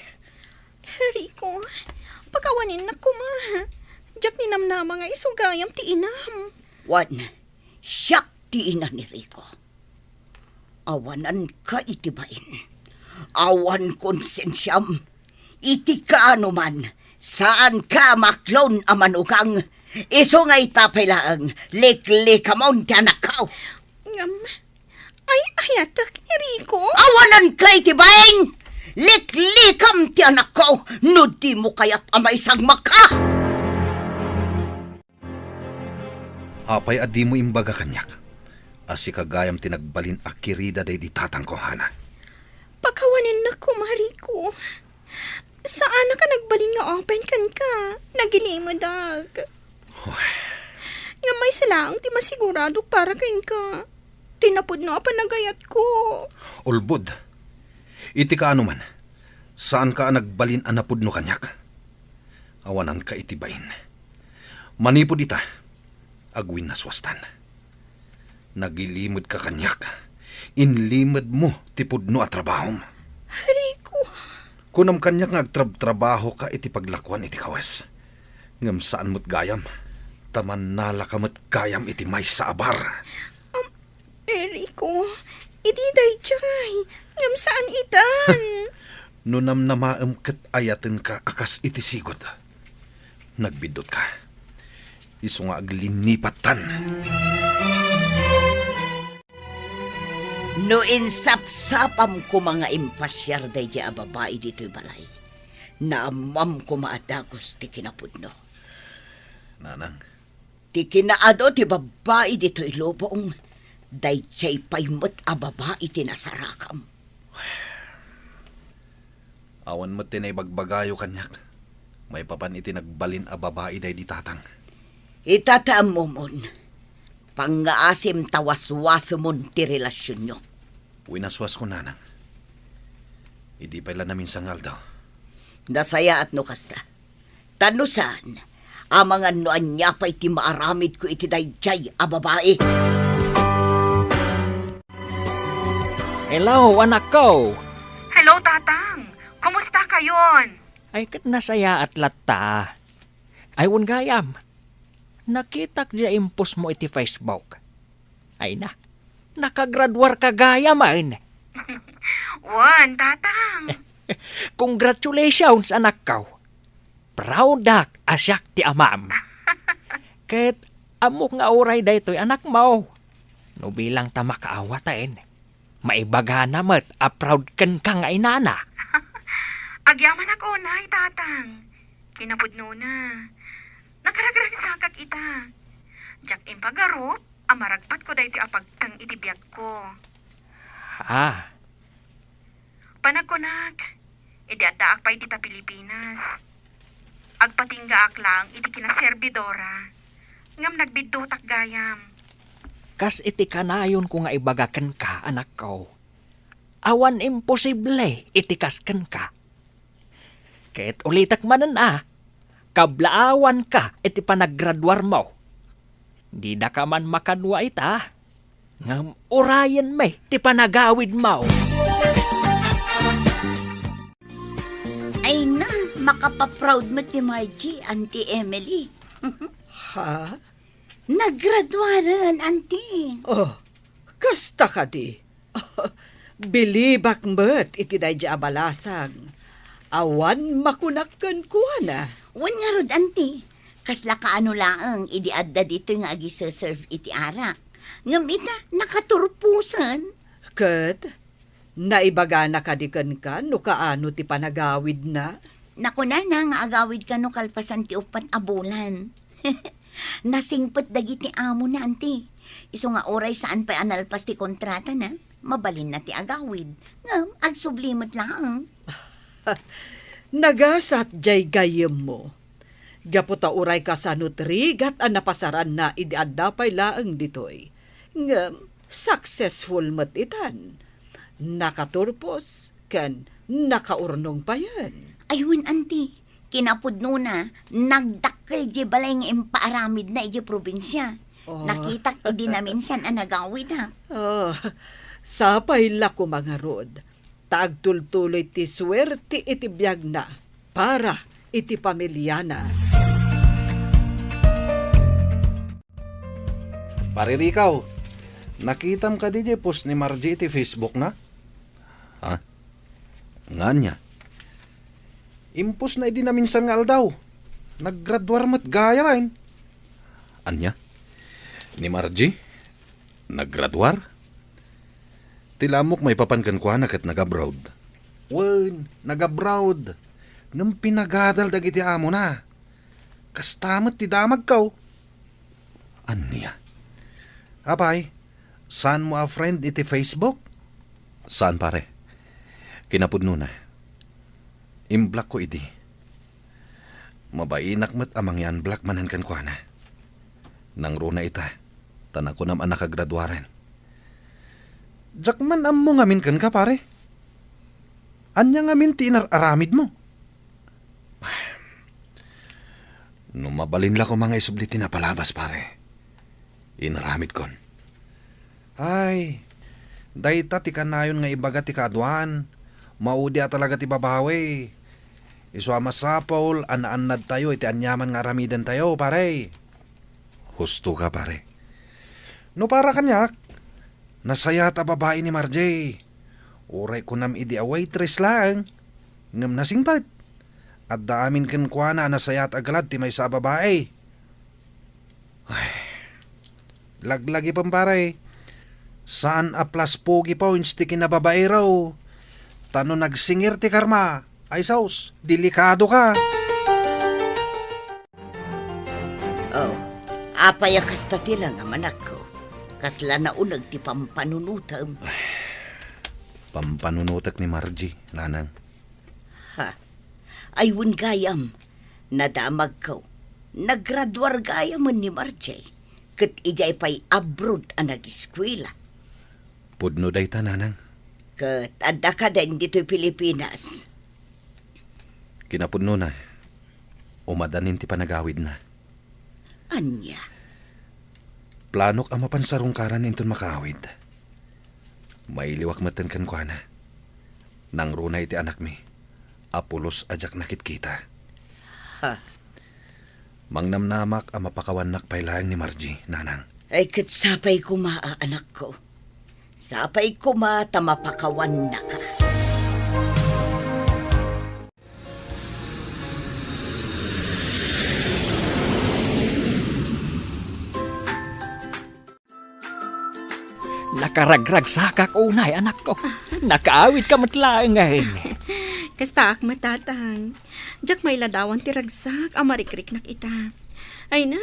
Rico, pakawaninnak koma. Diak ninamnama nga isu gayam ti inam. Wen, siak ti ina ni Rico. Awananka iti bain. Awan konsensiam. Iti kaano man, saanka a maklon a manugang. Isu nga ita pay laeng, liklikamon ti anakko. Ngem, ay-ayatek ni Rico. Awananka iti bain! Liklikam ti anakko no dimo kayat a maisagmakka! Apay a dimo imbaga kaniak a sika gayam ti nagbalin a kirida daydi tatangko, Hana? Pakawaninnak koma, Rico. Saanak a nagbalin nga open kenka. Nagilimedak. Hoy. Ngem maysa laeng ti masiguradok para kenka. Ti napudno a panagayatko. Ulbod. Iti kaano man, saanka a nagbalin a napudno kaniak. Awananka iti bain. Manipud ita, agwinnaswastan. Nagilimedka kaniak. Inlimedmo ti pudno a trabahom. Rico. Kunam kaniak nga agtrabtrabahoka iti paglakuan iti kawes. Ngem saan met gayam, ta mannalaka met gayam iti maysa a bar. Am, Rico, idi daydiay, ngem saan itan. No namnamaem ket ayatenka a kas iti sigud. Nagbiddutka. Isu nga aglinnipattan. No insapsapam koma nga impasiar daydiay a babai ditoy balay, naammam koma a dagus ti kinapudno. Nanang. Ti kinaadu ti babbai ditoy lubong, daydiay pay met a babai ti nasarakam. Awan met ti naibagbagayo kaniak maipapan iti nagbalin a babai daydi tatang. Ita ti ammomon, pangngaasim ta waswasemon ti relasionyo. Winaswasko, Nanang. Idi pay la naminsan nga aldaw. Nasayaat no kasta. Ta no saan, amangan no ania pay ti maaramidko iti daydiay a babai. Hello, anakko! Hello, Tatang! Kumusta kayon? Ay, ket nasayaat latta. Ay, wen gayam, nakitak diay impostmo iti Facebook. Ay na, nakagraduarka gayam, ay. Wen, Tatang. Congratulations, anakko. Proudak a siak ti amam. Ket ammok nga uray daytoy anakmo. No bilang ta makaawaten, maibagana met a proud kenka nga inana. Agyamanak unay, Tatang. Kinapudnona, nakaragragsakak ita. Diak impagarup a maragpatko daytoy a pagteng iti biagko. Ha? Panagkunak, idi addaak pay dita Pilipinas, agpatinggaak laeng iti kinaservidora, ngem nagbiddutak gayam. Kas iti kanayonko nga ibaga kenka, anakko, awan imposible iti kas kenka. Ket ulitek manen a, kablaawanka iti panagraduarmo. Didaka man makadua ita, ngem urayenmi ti panagawidmo. Ay na, makapaproud met ni Margie, Auntie Emily. Ha? Naggraduaren, Auntie. Oh, kasta kadi? Bilibak met iti daydi a balasang. Awan makunak kenkuana. Wen ngarud, Auntie, kasla kaano laeng idi adda ditoy nga agiseserve iti arak. Ngem ita, nakaturposen. Ket, naibagana kadi kenka no kaano ti panagawidna? Nakunana nga agawid kano kalpasan ti uppat a bulan. Nasingpet dagiti amona, Auntie. Isu nga uray saan pay a nalpas ti kontratana, mabalinna ti agawid. Ngem, agsubli met laeng. Nagasat jay gayyemmo. Gapu ta uray kasano ti rigat a napasaranna idi adda pay laeng ditoy. Ngem, successful met itan. Nakaturpos ken nakaurnong payen. Ay wen, Auntie, kinapudnona, nagdakkel diay balay nga impaaramidna idiay probinsia. Oh. Nakitak idi naminsan a nagawid, ha? Oh, sapay la koma ngarud, ta agtultuloy ti suerte iti biagna para iti pamiliana. Pare Rico, nakitam kadi diay post ni Margie iti Facebook na? Ha? Nga ania? Impostna idi naminsan nga aldaw. Naggraduar met gayamen. Ania? Ni Margie? Naggraduar? Ti lamok maipapan kenkuana ket nag-abroad. Wen, nag-abroad. Ngem pinagadal dagiti amona. Kasta met ti damagko. Ania? Apay, saanmo a friend iti Facebook? Saan, pare. Kinapudnona, imblockko idi. Mabainak met a mangi-unblock manen kenkuana. Nangruna ita, ta nakunam a nakagraduaren. Diak man ammo ngamin kenka, pare. Ania ngamin ti inar-aramidmo? No mabalin la koma nga isubli ti napalabas, pare, inaramidkon. Ay, dayta ti kanayon nga ibaga ti kaaduan. Maudi a talaga ti babawi. Isu a masapul a naannadtayo iti aniaman nga aramidentayo, pare. Husto ka, pare. No para kaniak, nasayaat a babai ni Margie. Uray kunam idi a waitress laeng, ngem nasingpet. Adda amin kenkuana a nasayaat a galad ti maysa a babai. Ay, laglagipem, pare. Saan a plus pogi points ti kinababairo. Ta no nagsingir ti karma, ay sus, delikado ka. Oh, apay a kasta ti langam, anakko? Kasla nauneg ti pampanunotem. Pampanunotek ni Margie, nanang. Ha? Ay, wen gayam, nadamagko. Naggraduar gayamen ni Margie, ket idiay pay abroad a nagiskuela. Pudno dayta, nanang. Ket adda kaden ditoy Pilipinas. Kinapudnona, umadanin ti panagawidna. Ania? Planok a mapan sarungkaran inton makaawid. Mailiwak metten kenkuana. Nangruna iti anakmi a pulos a diak nakitkita. Ha? Mangnamnamak a mapakawannak pay laeng ni Margie, nanang. Ay, ket sapay koma a anakko. Sapay koma ta mapakawannaka. Nakaragragsakak unay, anakko. Nakaawidka met laengen. Kastaak met, tatang. Diak mailadawan ti ragsak a marikriknak ita. Ay na,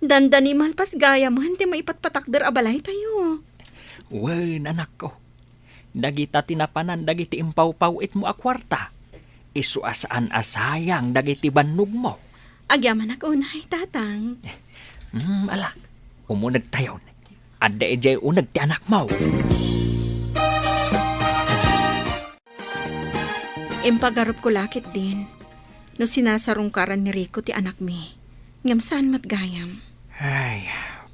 dandani malpas gayamen ti maipatpatakder a balaytayo. Wen, anakko. Dagita ti napanan dagiti impawpaw-itmo a kuarta. Isu a saan a sayang dagiti bannogmo. Agyamanak unay, tatang. Hmm, ala, umunegtayon. Adda idiay uneg ti anakmo. Impagarupko la ketdin. no sinasarungkaran ni Rico ti anakmi. Ngem saan met gayam. Ay,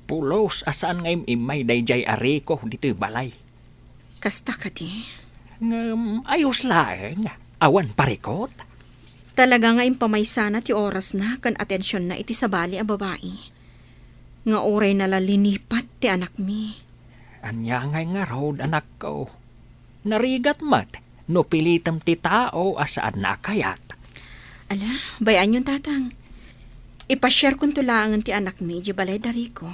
pulos a saan nga im-immay daydiay a Rico ditoy balay. Kasta kadi? Ngem ayos laeng, awan parikot. Talaga nga impamaysana ti orasna ken atensionna iti sabali a babai. Nga urayna la linipat ti anakmi. Ania ngay ngarud, anakko? Narigat met no pilitem ti tao a saanna a kayat. Ala, bay-anyon, tatang. Ipasiarkonto laengen ti anakmi idiay balay da Rico.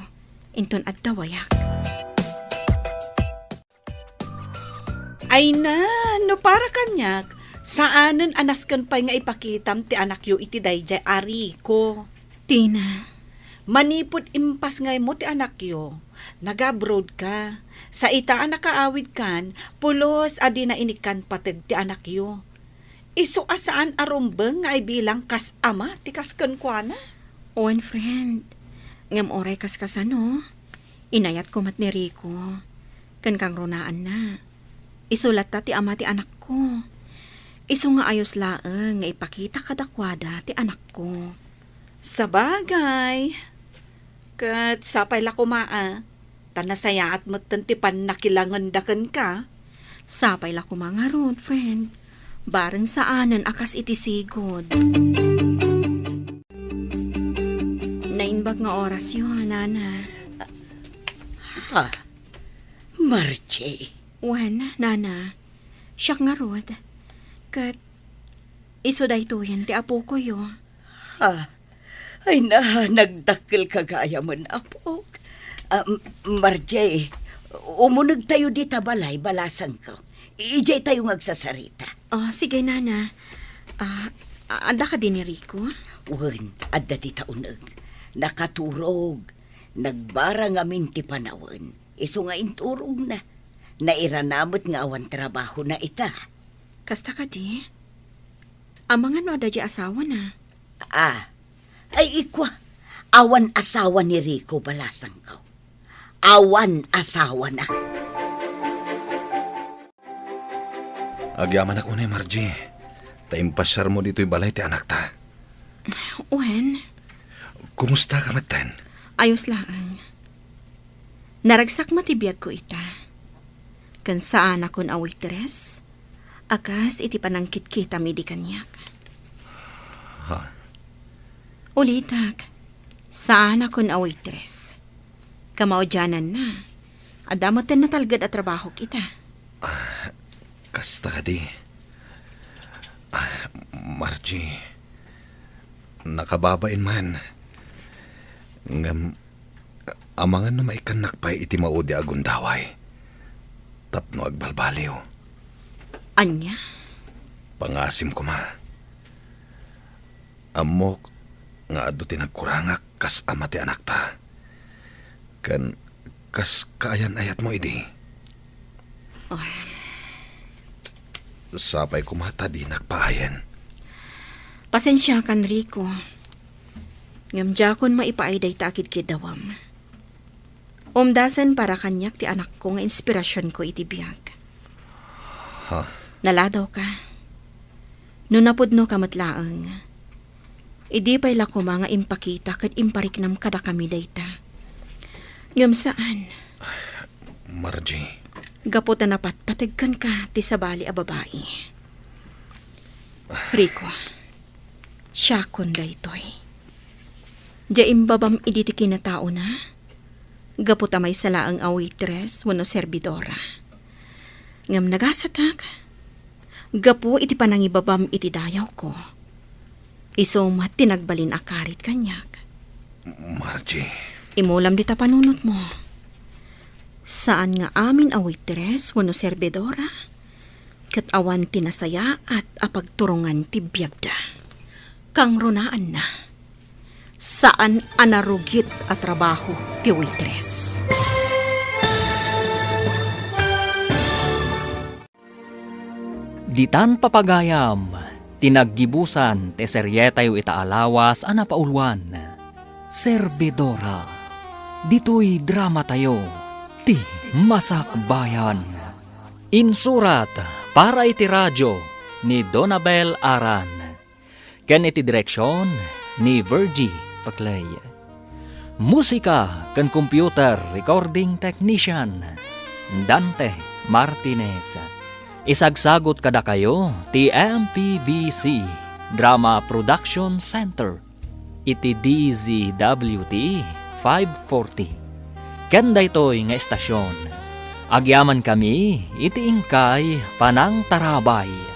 Inton adda wayak. Ay na, no para kaniak, saanen a nasken pay nga ipakitam ti anakyo iti daydiay a Rico. Tina. Manipud impasngaymo ti anakyo, nag-abroad ka. Sa ita a nakaawidkan, pulos a dina inikkan pateg ti anakyo. Isu a saan a rumbeng nga ibilang kas ama ti kas kenkuana. Wen, friend. Ngem uray kaskasano, inayatko met ni Rico. Ken kangrunaanna, isu latta ti ama ti anakko. Isu nga ayos laeng nga ipakita kadakuada ti anakko. Sabagay, ket sapay la koma a, ta nasayaat metten ti pannakilangenda kenka. Sapay la koma ngarud, friend. Bareng saanen a kas iti sigud. Naimbag nga orasyo, nana. Ha? Margie? Wen, nana. Siak ngarud. Ket isu daytoyen ti apokoyo. Ha? Ay na, nagdakkel ka gayamen, apok. Ah, M-, Margie, umunegtayo dita balay, balasangko. Idiay tayo nga agsasarita. Oh, sige, nana. Ah, a-, adda kadi ni Rico? Wen, adda dita uneg. Nakaturog. Nagbara ngamin ti panawen. Isu nga inturogna. Nairana met nga awan trabahona ita. Kasta kadi? Amangan no adda di asawana? Ah, ay ikua, awan asawa ni Rico, balasangko. Awan asawana. Agyamanak unay, Margie, ta impasiarmo ditoy balay ti anakta. Wen. Kumusta ka metten? Ayos laeng. Naragsak met ti biagko ita. Ken saanakon a waitress, a kas iti panangkitkitam idi kaniak. Ha? Ulitek, saanakon a waitress. Kamaudiananna, adda metten natalged a trabahok ita. Ah, kasta kadi. Ah, Margie, nakababain man. Ngem, amangan no maikkannak pay iti maudi a gundaway tapno agbalbaliw. Ania? Pangasim koma. Ammok nga adu ti nagkurangak kas ama ti anakta. Ken kas kaayan-ayatmo idi. Oh. Sapay koma ta dinak paayen. Pasensiakan, Rico. Ngem diakon maipaay dayta a kidkiddawem. Umdasen para kaniak ti anakko nga inspirasionko iti biag. Ha? Naladawka. No napudnoka met laeng, idi pay la koma nga impakita ket impariknam kadakami dayta. Ngem saan. Margie. Gapu ta napatpateg kenka ti sabali a babai. Rico, siakon daytoy. Dia imbabam idi ti kinataona, gapu ta maysa laeng a waitress wenno serbidora. Ngem nagasatak, gapu iti panangibabam iti dayawko, isu met ti nagbalin a karit kaniak. Margie. Imulam dita panunotmo. Saan nga amin a waitress wenno serbidora ket awan ti nasayaat a pagturongan ti biagda. Kangrunaanna, saan a narugit a trabaho ti waitress. Ditan papagayam ti naggibusan ti serietayo ita a lawas a napauluan, Serbidora. Ditoy dramatayo, ti Masakbayan. Insurat para iti radio ni Donabel Aran. ken iti direksion ni Virgie Paclay. Musika ken computer recording technician, Dante Martinez. Isagsagot kadakayo ti M P B C Drama Production Center iti D Z W T five forty. Ken daytoy nga estasion, agyamankami iti inkay panangtarabay.